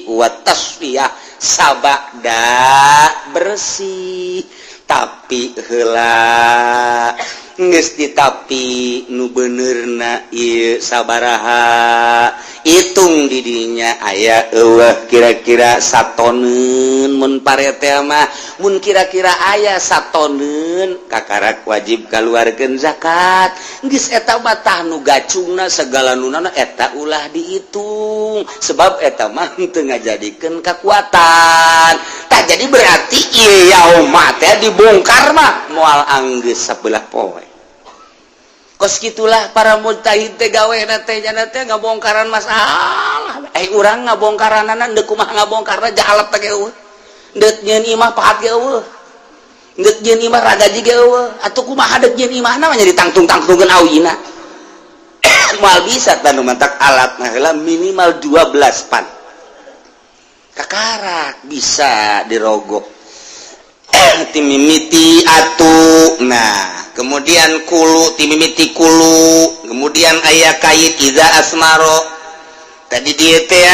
wa tasfiyah, sabada bersih. Tapi heula geus ditapi nu benerna ieu sabaraha, hitung didinya aya eueuh kira-kira satoneun. Mun pare teh mah, mun kira-kira aya satoneun, kakarak wajib kaluarkeun zakat. Geus eta mah tah nu gacungna segala nunana eta ulah dihitung, sebab eta mah teu ngajadikeun kekuatan. Tak jadi berarti ieu yauma teh dibongkar mah moal anggeus sabelah poe. Kos gitulah para mujtahid teh gawe teh, jana teh ngabongkaran masalah. Eh, urang ngabongkaranana deuk kumaha ngabongkarna? Jalap teh eueuh, deuk nyieun imah pahat ge eueuh, deuk nyieun imah ragaji ge eueuh. Atuh kumaha deuk nyieun imahna mah ditangtung-tangtungkeun awina, moal bisa. Tanu mantak alat heula minimal 12 pan kakarak bisa dirogoh timimiti atuh. Nah, kemudian kulu, timimiti kulu, kemudian aya kait iza asmaro tadi dia teh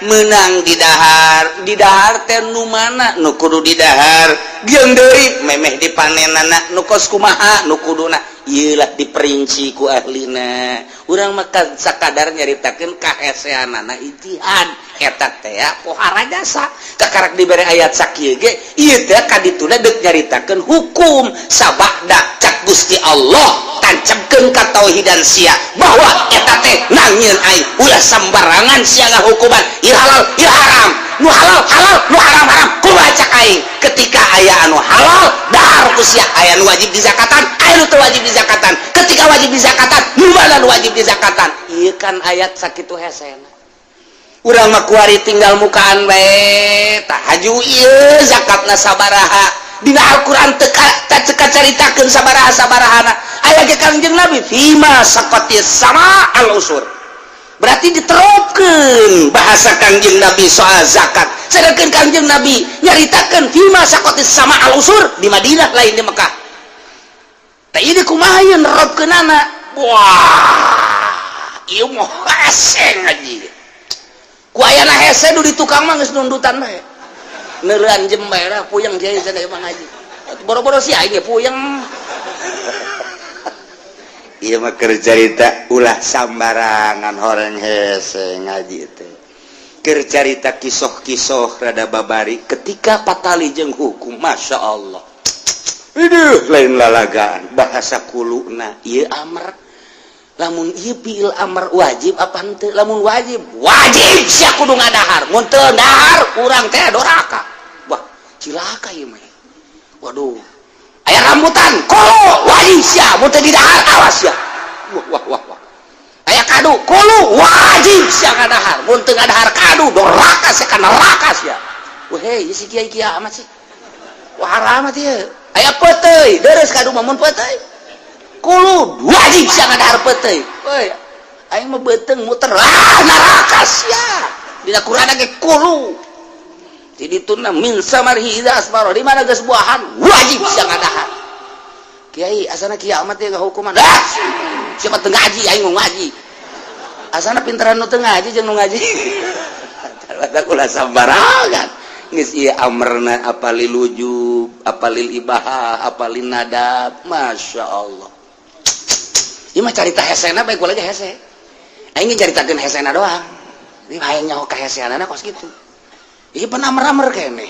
menang didahar. Didahar teh nu mana nu kudu didahar? Jeung deui memeh dipanenana nu kos kumaha nu kuduna? Ieu lah diperinci ku ahlina. Urang mah sakadar nyaritakeun kaheseanana ijtihad eta teh pohara jasa kakarak dibere ayat sakieu ge. Ieu teh kadituna deuk nyaritakeun hukum sabada cak Gusti Allah tancapkeun katauhidan sia bahwa eta teh nangieun aing, ulah sembarangan sia ngahukuman, ieu halal, ieu haram, nu halal halal, nu haram haram. Kumaha cak aing? Ketika aya anu halal, dahar ku sia. Aya nu wajib dizakatan, aya nu teu wajib dizakatan. Ketika wajib dizakatan, nu mana nu wajib dizakatan? Ieu kan ayat sakitu hesena. Urang mah kuari tinggal mukaan bae. Tah, haju ieu zakatna sabaraha? Dina Al-Qur'an teu teu caritakeun sabaraha sabarahana. Aya ge Kangjeng Nabi fima saqatis sama al usur, berarti diterapkeun bahasa Kangjeng Nabi soal zakat. Sedangkan Kangjeng Nabi nyaritakeun fima saqatis sama al usur di Madinah, lain di Mekah. Tah, ini kumaha ieu nerapkeunana? Wah, ieu mah hese ngaji ku ayana hese. Nu di tukang mah geus nundutan bae, neureun jem bae lah. Puyeng kiai cenah mah ngaji boro-boro si aing ge puyeng. Ieu mah keur carita, ulah sambarangan horeng hese ngaji teh. Keur carita kisoh-kisoh rada babari ketika patali jeung hukum. Masya Allah. Aduh, lain lalagaan bahasa kuluna ieu amr. Lamun ieu fiil amr wajib apa henteu? Lamun wajib, wajib sia kudu ngadahar. Mun teu dahar, urang teh doraka. Wah, cilaka ieu mah. Waduh, aya rambutan kulu, wajib sia. Mun teu didahar, awas sia. Wah wah wah wah. Aya kadu, kulu, wajib sia ngadahar. Mun teu ngadahar kadu, doraka sia, ka neraka sia. Wah, hei, si kiai kiamat sih. Wah, haramat ieu. Aya peuteuy, deres kadu mah. Mun peuteuy kulu, wajib sia ngadahar peuteuy. Woi, aing mah beuteung muter, ah, neraka sia. Dina Quran ge kulu jadi tuna min samarihi idza asmara, di mana geus buahan wajib sia ngadahar. Kiai, asana kiamat ya hukuman. Ah, siapa teu ngaji? Aing mau ngaji, asana pintaran nu teu ngaji jeung nu ngaji. Ulah sambarangan. Geus ieu amrna apa lil wujub, apa lil ibahah, apa lin nadab? Masya Allah. Ieu mah carita hesena bae, kula ge hese. Aing ge caritakeun hesena doang. Ini hayang nyaho kaheseanana kos kitu. Ieu pan amr-amr keneh.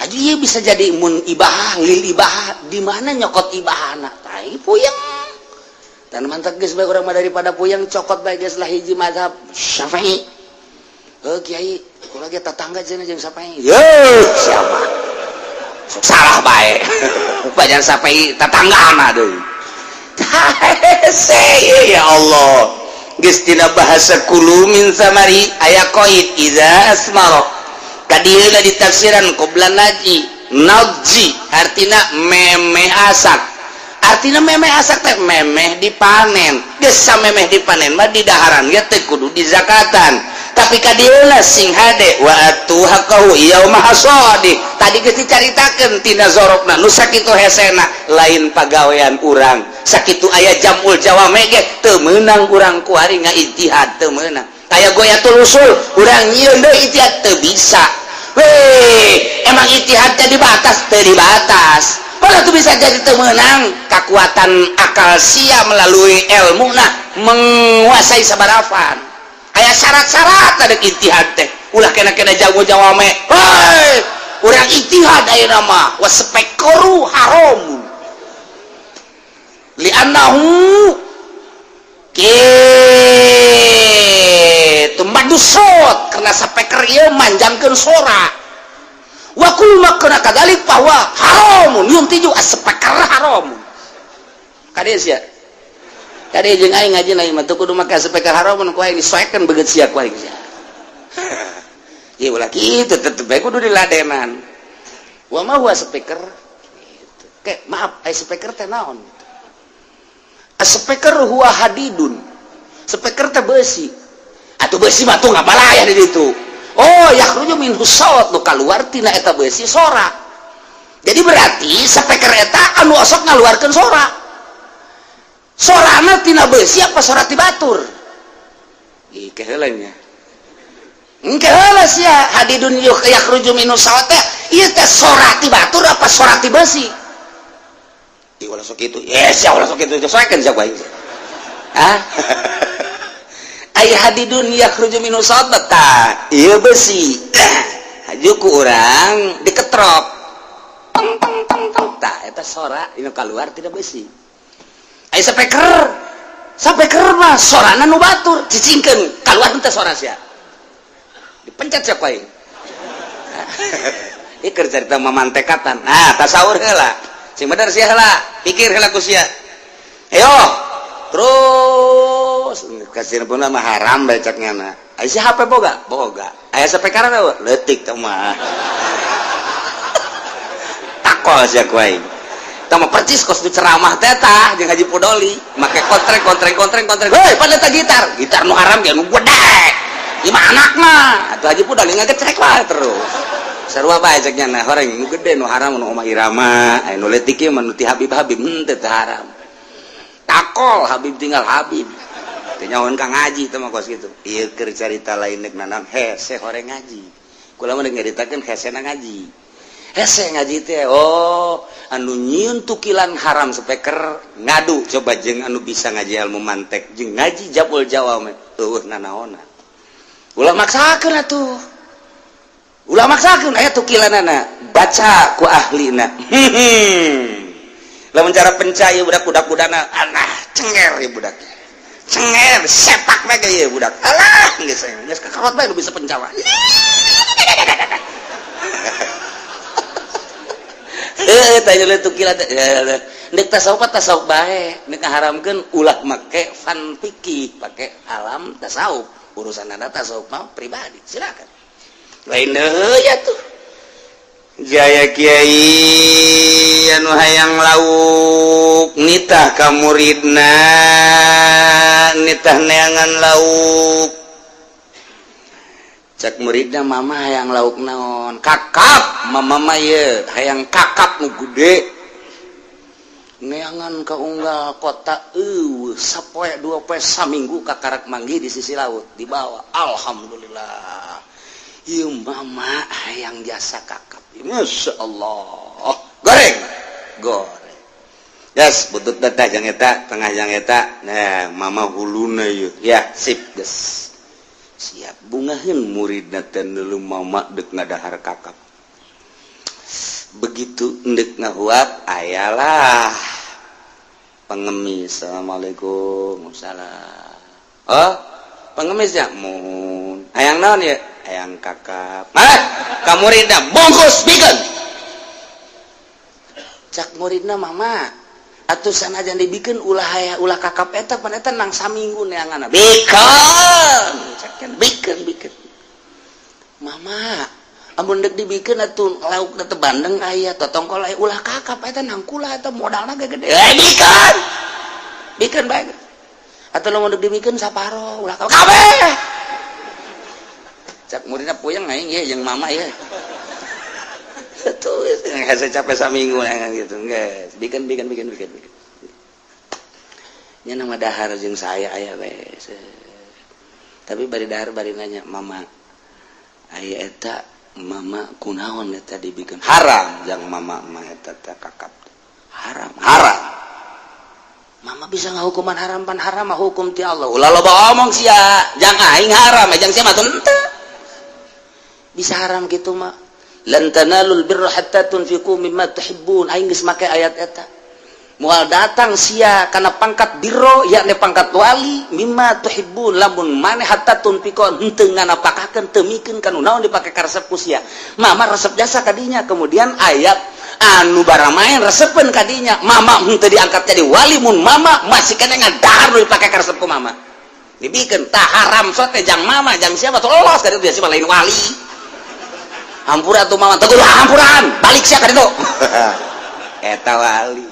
Haji ieu bisa jadi mun ibahah, lil ibahah, di mana nyokot ibahana? Tah, puyeng. Dan mantap geus bae urang mah, daripada puyeng cokot bae geus lah hiji mazhab Syafi'i. Heuh kiai, kula ge tetangga cenah jeung Sapai. Ye, siapa? Sok salah bae. Banyak Sapai tetanggana deui. Hese ya Allah. Geus tina bahasa kulu min samari aya qaid iza asmara. Kadieuna ditafsiran qabla naji, nadji artina memeh asak. Artina memeh asak teh memeh dipanen. Geus samemeh dipanen mah di daharan ge teu kudu dizakatan. Tapi kadieuna sing hade wa atu haqqahu yauma hasadi. Tadi geus dicaritakeun tina zorofna nu sakitu hesena lain pagawean urang. Sakitu aya jamul jawame ge teu meunang urang kuari ngaijtihad teu meunang. Aya ghoyatul wushul urang nyieun deui ijtihad teu bisa. Weh, emang ijtihad teh dibatas teu dibatas. Malah tuh bisa jadi teu meunang kekuatan akal sia melalui ilmu nah menguasai sabarafan. Aya syarat-syarat ada ijtihad teh. Ulah kena-kena jago jawame. Hei, urang ijtihad ayeuna mah waspekoru haram. Li'annahu kitu madusot karena speaker ieu manjangkeun sora. Wa kullu ma kana kadzalik bahwa haramun yuntiju as-speaker haramun. Kade sia. Kade jeung aing ngaji na mah teu kudu make speaker haramun ku aing disoekeun beungeut sia ku aing sia. Ieu ulah kitu tetep bae kudu diladenan. Wa ma huwa speaker? Gitu. Kayak maaf, ai speaker teh naon? Speaker huwa hadidun. Speaker teh besi. Atuh besi mah tuh ngabalaya di ditu. Oh, yakhruju minhu saut, nu kaluar tina eta besi sora. Jadi berarti speaker eta anu osok ngaluarkeun sora. Sorana tina besi apa sora ti batur? Ih, keheula nya. Engke heula sia hadidun yakhruju minhu saut teh ieu teh sora ti batur apa sora ti besi? Ih, ulah sok kitu. Yes, ya ulah sok kitu. Soekeun sia ku aing. Hah? Ai hadidun yakhruju minhu saut tah ieu besi. Haju ku urang diketrok. Tong tong tong tong. Tah eta sora inu kaluar tina besi. Ai speaker. Speaker mah sorana nu batur, cicingkeun kaluar teh sora sia. Dipencet sia ku aing. Ieu keur carita mamantekatan. Nah, tasawur heula. Sing bener sia heula, pikir heula ku sia. Ayo, terus kasih pun mah haram bae cek nyana. Aya si HP boga? Boga. Aya speaker euweuh? Leutik teh mah. Takol sia ku aing. Tah mah percis kos di ceramah teh tah jeung Haji Pudoli, make kontreng kontreng kontreng kontreng. Heuy, pada teh gitar. Gitar nu haram ge nu gede. Ieu mah anakna. Atuh Haji Pudoli ngagecrek wae terus. Sarua bae cek nyana, horeng nu gede nu haram nu Oma Irama, aya nu leutik ieu mah nu ti Habib Habib henteu teu haram. Takol Habib tinggal Habib. Teu nyahoan ka ngaji teh mah kos kitu. Ieu keur carita lain deuk nanam hese horeng ngaji. Kula mah deuk nyaritakeun hesena ngaji. Hese ngaji teh oh anu nyieun tukilan haram speaker ngadu coba jeung anu bisa ngaji ilmu mantek jeung ngaji jabul jawame eueuh nanaonan. Ulah maksakeun atuh. Ulah maksakeun aya tukilanana baca ku ahlina. Lamun cara penca ieu budak budak-budana alah cenger ieu budak. Cenger sepak bae ieu budak. Alah geus geus kakarot bae nu bisa penca mah. Heuh tanya tukilan teh. Ndek tasawuf tasawuf bae, nek ngaharamkeun ulah make fan fikih, pake alam tasawuf. Urusan anda tasawuf mah pribadi, silakan. Lain deui ya tuh. Jaya kiai anu hayang lauk nitah ka muridna nitah neangan lauk. Cek muridna mama hayang lauk naon? Kakap, mama mah ye hayang kakap nu gede. Neangan ka unggal kota eueuh sapoe dua poe saminggu kakarak manggih di sisi laut dibawa. Alhamdulillah. Ieu mama hayang jasa kakap. Masya Allah. Goreng. Goreng. Yes, butut datah jang eta, tengah jang eta. Nah, mama huluna ieu. Ya, sip geus. Siap bungaheun muridna teh neuleu mama deuk ngadahar kakap. Begitu endek ngahuap ayalah pengemis. Assalamualaikum. Salam. Oh, pengemis ya? Mohon. Hayang naon ya? Hayang kakap. Mah, ka muridna bungkus, bikeun. Cak muridna, "Mama, atuh sanajan dibikeun ulah aya, ulah kakap eta, pan eta nang saminggu neanganna." "Bikeun," cak, "bikeun, bikeun." "Mama, amun dek dibikeun atuh lauk teh bandeng aya, totongkol aya, ulah kakap eta, nang kula eta modalna ge gede." "Eh, bikeun, bikeun bae atuh. Lamun dek dibikeun saparo, ulah kakap kabeh." Cak muridna, "Puyeng aing ye jeung mama ye." Tuh, hese capek saminggu gitu. Geus, bikeun, bikeun, bikeun, bikeun, bikeun. Nya nama dahar jeung saya aya we. Tapi bari dahar bari nanya, "Mama, aya eta mama kunaon eta dibikeun? Haram jang mama mah eta teh, kakap haram, haram. Mama bisa ngahukuman haram, pan haram mah hukum ti Allah." "Ulah loba omong sia, jang aing haram, jang sia mah teu bisa haram gitu mah. Lan tanalul birra hatta tunfiqu mimma tuhibbun. Aing geus make ayat eta. Moal datang sia kana pangkat birro, yakni pangkat wali, mimma tuhibbun, lamun maneh hatta tunfiqu henteu nganapakakeun, teu mikeun kanu naon dipake karesep ku sia. Mama resep jasa kadinya, kemudian ayat anu baramaen resepeun kadinya. Mama henteu diangkat jadi wali mun mama masih kena ngadahar nu dipake karesep ku mama. Dibikeun tah haram sote jang mama, jang siapa tuh lolos kaditu, dia mah lain wali. Hampura tuh mama, teguh hampuran, balik sia kaditu." Eta wali.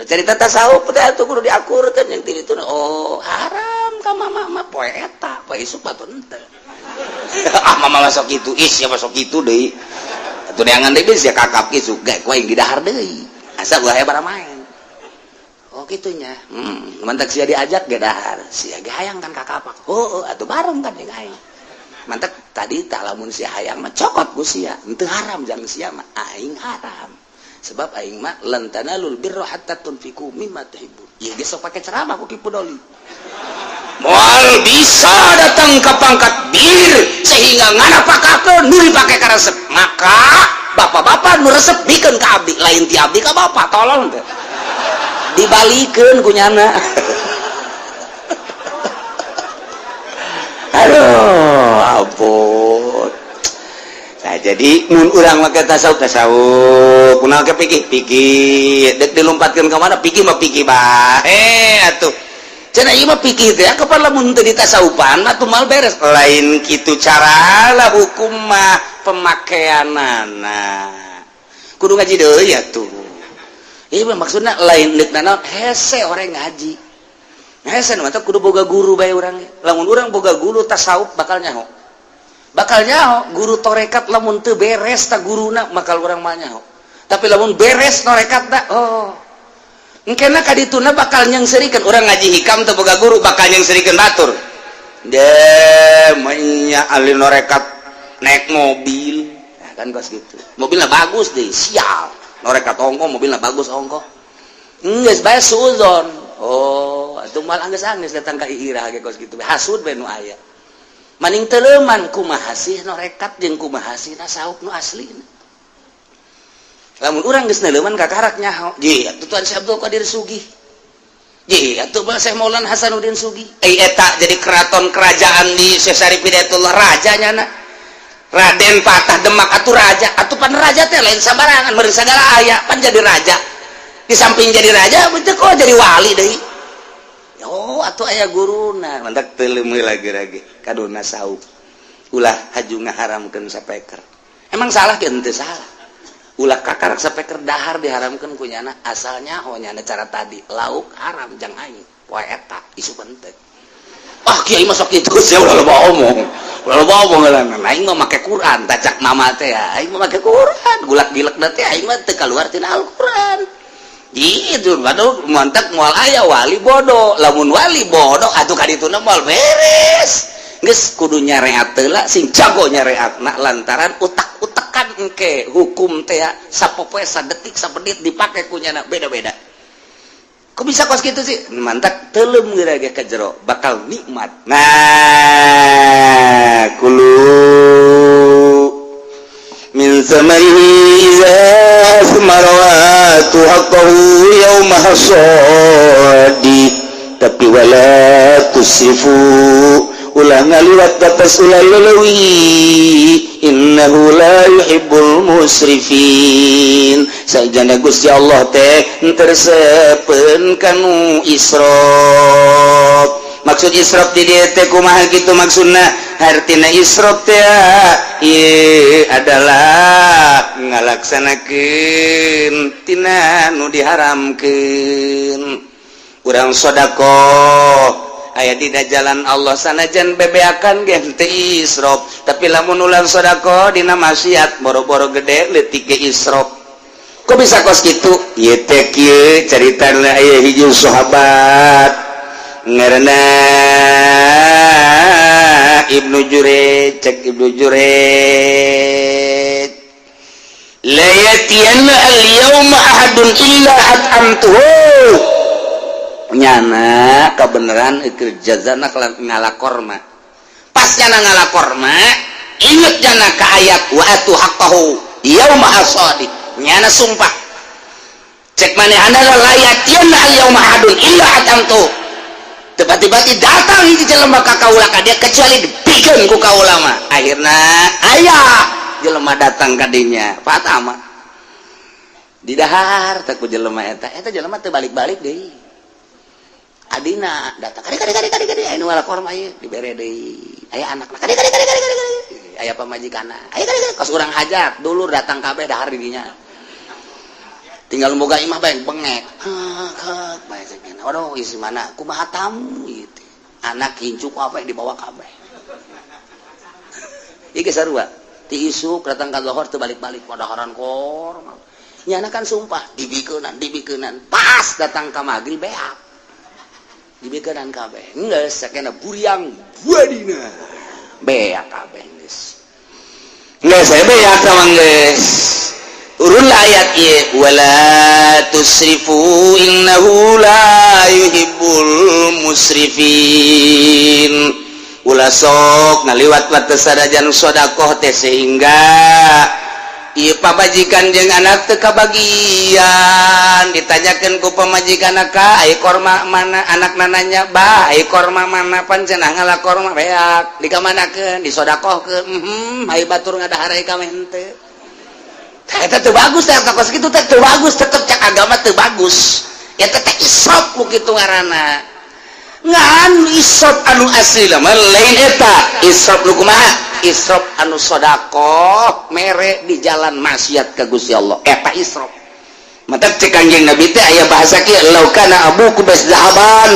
Cerita tasawuf teh atuh kudu diakurkeun yang ti ditu. Oh, haram ka mama mah poe eta, poe isuk batu henteu. "Ah, mama masuk itu, ih sia masuk itu deui." Atuh neangan deui sia kakap isuk ge ku aing didahar deui. Asa ulah aya baramaen. Oh, kitunya. Mantak sia diajak ge dahar. Sia ge hayang kan kakap. Oh, atuh bareng kan jeung aing. Mantak tadi tak lamun sia hayang mah cokot ku sia. Henteu haram jang sia mah, aing haram. Sebab aing mah lan tanalul birra hatta tunfiqu mimma tuhibbun. Ieu ge sok pake ceramah ku Ki Pudoli. Moal bisa datang ke pangkat bir sehingga nganapakakeun nu dipake karesep. Maka bapak-bapak nu resep bikeun ka abdi, lain ti abdi ka bapak, tolong teh. Dibalikeun ku nyana. Aduh, ampun. Nah, jadi mun urang make tasawuf, tasawuf, kunaon ke pikir pikir, dek dilompatkeun ka mana pikir mah pikir bae atuh. Cenah ieu mah pikir teh kapan lamun teu ditasawufan atuh mal beres. Lain kitu cara lah, hukum mah pemakaianana. Kudu ngaji deui atuh. Ieu mah maksudna lain deuk nanaon, hese orang ngaji. Hese nu kudu boga guru bae urang. Lamun urang boga guru tasawuf bakal nyaho. Bakal nyaho guru torekat, lamun teu beres ta guruna bakal urang mah nyaho. Tapi lamun beres torekat da, oh. Engkena kadituna bakal nyengserikan urang ngaji hikam teu boga guru bakal nyengserikan batur. De menya ahli norekat naik mobil. Nah, kan kos gitu. Mobilnya bagus deh, sial. Norekat ongko, mobilnya bagus ongko. Geus bae suuzon. Oh, atuh mal anggeus-anggeus datang ka iirah ge kos kitu. Hasud bae nu aya. Maning teleuman kumaha sih norekat jeung kumaha sih tasawuf nu aslina. Lamun urang geus neuleuman kakarak nyaho. Ji, atuh Tuan Syekh Abdul Qadir sugih. Ji, atuh Syekh Maulana Hasanuddin sugih. Eh, eta jadi keraton kerajaan di Syekh Syarif Hidayatullah, raja nyana. Raden Patah Demak atuh raja, atuh pan raja teh lain sambarangan, meureun sagala aya pan jadi raja. Di samping jadi raja, betul kok jadi wali deui. Oh, atuh aya guruna, mantak teuleum lagi-lagi kaduna sauk. Ulah haju ngaharamkeun sapeker. Emang salah ke henteu salah. Ulah kakarak sapeker dahar diharamkeun ku nyana, asalnya oh nyana cara tadi lauk haram jang aing. Poe eta isu penting. Ah, kiai masuk itu sia ulah loba omong. Ulah loba omong lah. Aing mah make Quran, tacak mama teh ya. Aing mah make Quran, gulak gilek teh aing mah teu kaluar tina Al-Quran. Gitu, waduh, mantap moal aya wali bodoh. Lamun wali bodoh atuh kadituna moal beres. Geus kudu nyareat heula, sing jago nyareatna, lantaran utak-utakan engke hukum teh sapopoe sadetik sabenit dipake ku nyana beda-beda. Kok bisa kos gitu sih? Mantap teuleum geura ge ka jero bakal nikmat. Nah, kulu min samarihi iza asmara wa atu haqqahu yauma hasadi, tapi wala tusrifu. Ulah ngaliwat batas, ulah leleuwih. Innahu la yuhibbul musrifin. Sajana Gusti Allah teh teu resepeun kanu israf. Maksud israf di dieu teh kumaha kitu maksudna? Hartina israf teh ieu adalah ngalaksanakeun tina nu diharamkeun. Urang sodakoh aya dina jalan Allah sanajan bebeakan ge teu israf, tapi lamun ulang sodakoh dina maksiat, boro-boro gede, leutik ge israf. Kok bisa kos kitu? Ieu teh kieu caritana. Aya hiji sahabat ngaranna Ibnu Jurej. Cek Ibnu Jurej, "La yatiyanna al-yawma ahadun illa at'amtuhu." Nyana kebenaran keur jazana ngala korma. Pas nyana ngala korma, inget nyana ke ayat "wa atu haqqahu yauma hasadi". Nyana sumpah, cek manehna, "La yatiyanna al yauma ahadun illa at'amtuhu." Tiba-tiba datang hiji jelema ka kaula ka dia kecuali dibikeun ku kaula mah. Akhirna aya jelema datang ka dinya, fatama didahar teh ku jelema eta. Eta jelema teu balik-balik deui. Adina datang, "Kade, kade, kade, kade, kade, anu ngala korma ieu." Dibere deui. Aya anakna, "Kade, kade, kade, kade, kade." Aya pamajikanna, "Aya, kade, kade." Kos urang hajat, dulur datang kabeh, dahar di dinya. Tinggal boga imah bae bengek hek bae. Cek, "Waduh, isi mana? Kumaha tamu ieu teh?" Anak incu apa yang dibawa kabeh. Ieu geus sarua ti isuk datang ka lohor, teu balik-balik padaharan korma. Nyana kan sumpah dibikeunan, dibikeunan. Pas datang ka magrib, beak dibikeunan kabeh. Geus sakena buriang buadina, beak kabeh. Geus, geus saya beak sama geus. Turunlah ayat ieu, "Wala tusrifu innahu la yuhibbul musrifin." Ulah sok ngaliwat batas sanajan sodakoh teh, sehingga ieu pamajikan jeung anak teu kabagian. Ditanyakeun ku pamajikan, "Ka, ai korma mana?" Anak nanya, "Bah, ai korma mana? Pan cenah ngala korma beak, dikamanakeun?" "Disodakohkeun." Ai batur ngadahar, ai kame henteu. Eta teu bagus teh, kos kitu teh teu bagus, tetep cak agama teu bagus. Eta teh israf ku kitu ngaranna. Ngan israf anu asli mah lain eta. Israf nu kumaha? Israf anu sodakoh mere di jalan maksiat ka Gusti Allah, eta israf. Matak cek Kanjeng Nabi teh aya bahasa kieu, "Lau kana Abu Kubais zahaban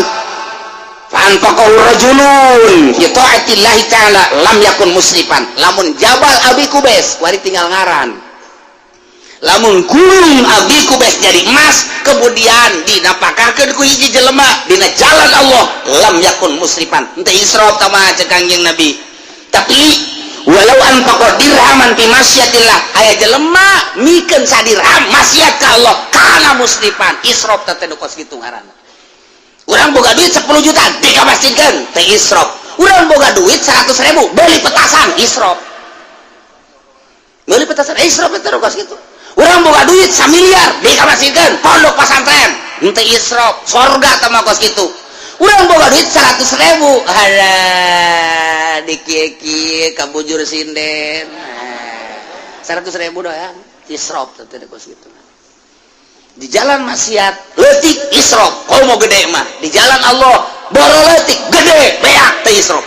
fa anfaqahu rajulun fi taatillahi ta'ala lam yakun musrifan." Lamun Jabal Abi Kubais wari tinggal ngaran, lamun gunung Abi Kubais jadi emas, kemudian dinapakahkeun ku hiji jelema dina jalan Allah, lam yakun musrifan, henteu israf tama cek Kanjeng Nabi. Tapi walau anfaqa dirhaman fi masyatillah, aya jelema mikeun sadirham maksiat ka Allah, kana musrifan. Israf teh nu kos kitu ngaranna. Urang boga duit 10 juta dikamasjidkeun, teh israf. Urang boga duit 100 ribu beli petasan, israf. Beli petasan israf teh nu kos kitu. Urang boga duit 1 miliar dikamasjidkeun pondok pesantren, henteu israf, sorga teh mah kos kitu. Urang boga duit 100 ribu, halah, dikie-kie kabujur sinden 100 ribu doang, israf teh kos kitu. Di jalan maksiat leutik israf, komo gede mah. Di jalan Allah boro leutik, gede beak teh israf.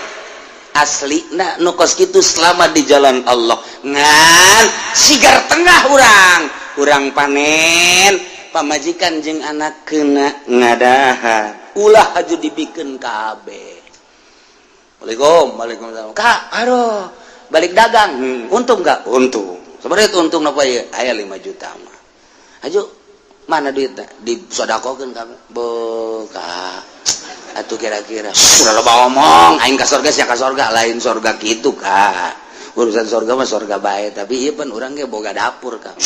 Asli nah nu kos kitu selama di jalan Allah. Ngan sigar tengah urang, urang panen, pamajikan jeung anak kena ngadahar, ulah haju dibikeun kabeh. "Waalaikum, waalaikumsalam, Kak. Aduh, balik dagang, untung nggak?" "Untung." "Sebenarnya untung apa ya?" "Aya 5 juta mah." "Aju mana duitnya?" "Disodakokeun kabeh." "Buka atuh kira-kira." "Sudah loba omong, aing ka sorga sia ka sorga." "Lain sorga kitu, Kak. Urusan sorga mah sorga bae, tapi ieu pan urang ge boga dapur, Kak.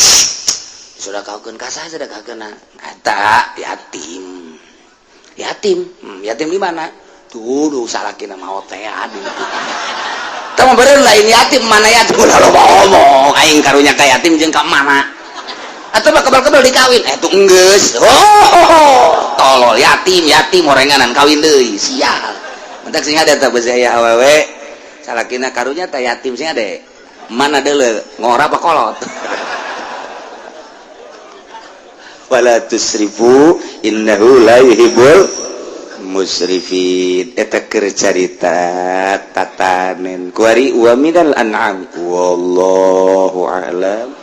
Sedekahkeun ka saha? Sedekahkeun eta yatim." "Yatim? Yatim di mana tuh?" "Duh, salakina maot teh." "Aduh, kamu beureun lain yatim. Mana yatim? Ulah loba omong, aing karunya ka yatim jeung ka mana atau mah kebal-kebal dikawin." "Eh, tuh enggeus." Oh, tolol. Yatim yatim orenganan kawin deui, sial. Matak sing ada tak besi aya awewe salakina karunya teh yatim, sing ada mana deuleu, ngora apa kolot. Wala tusrifu innahu la yuhibbul musrifin. Eta keur carita tatanen kuari wa minal an'am, wallahu a'lam.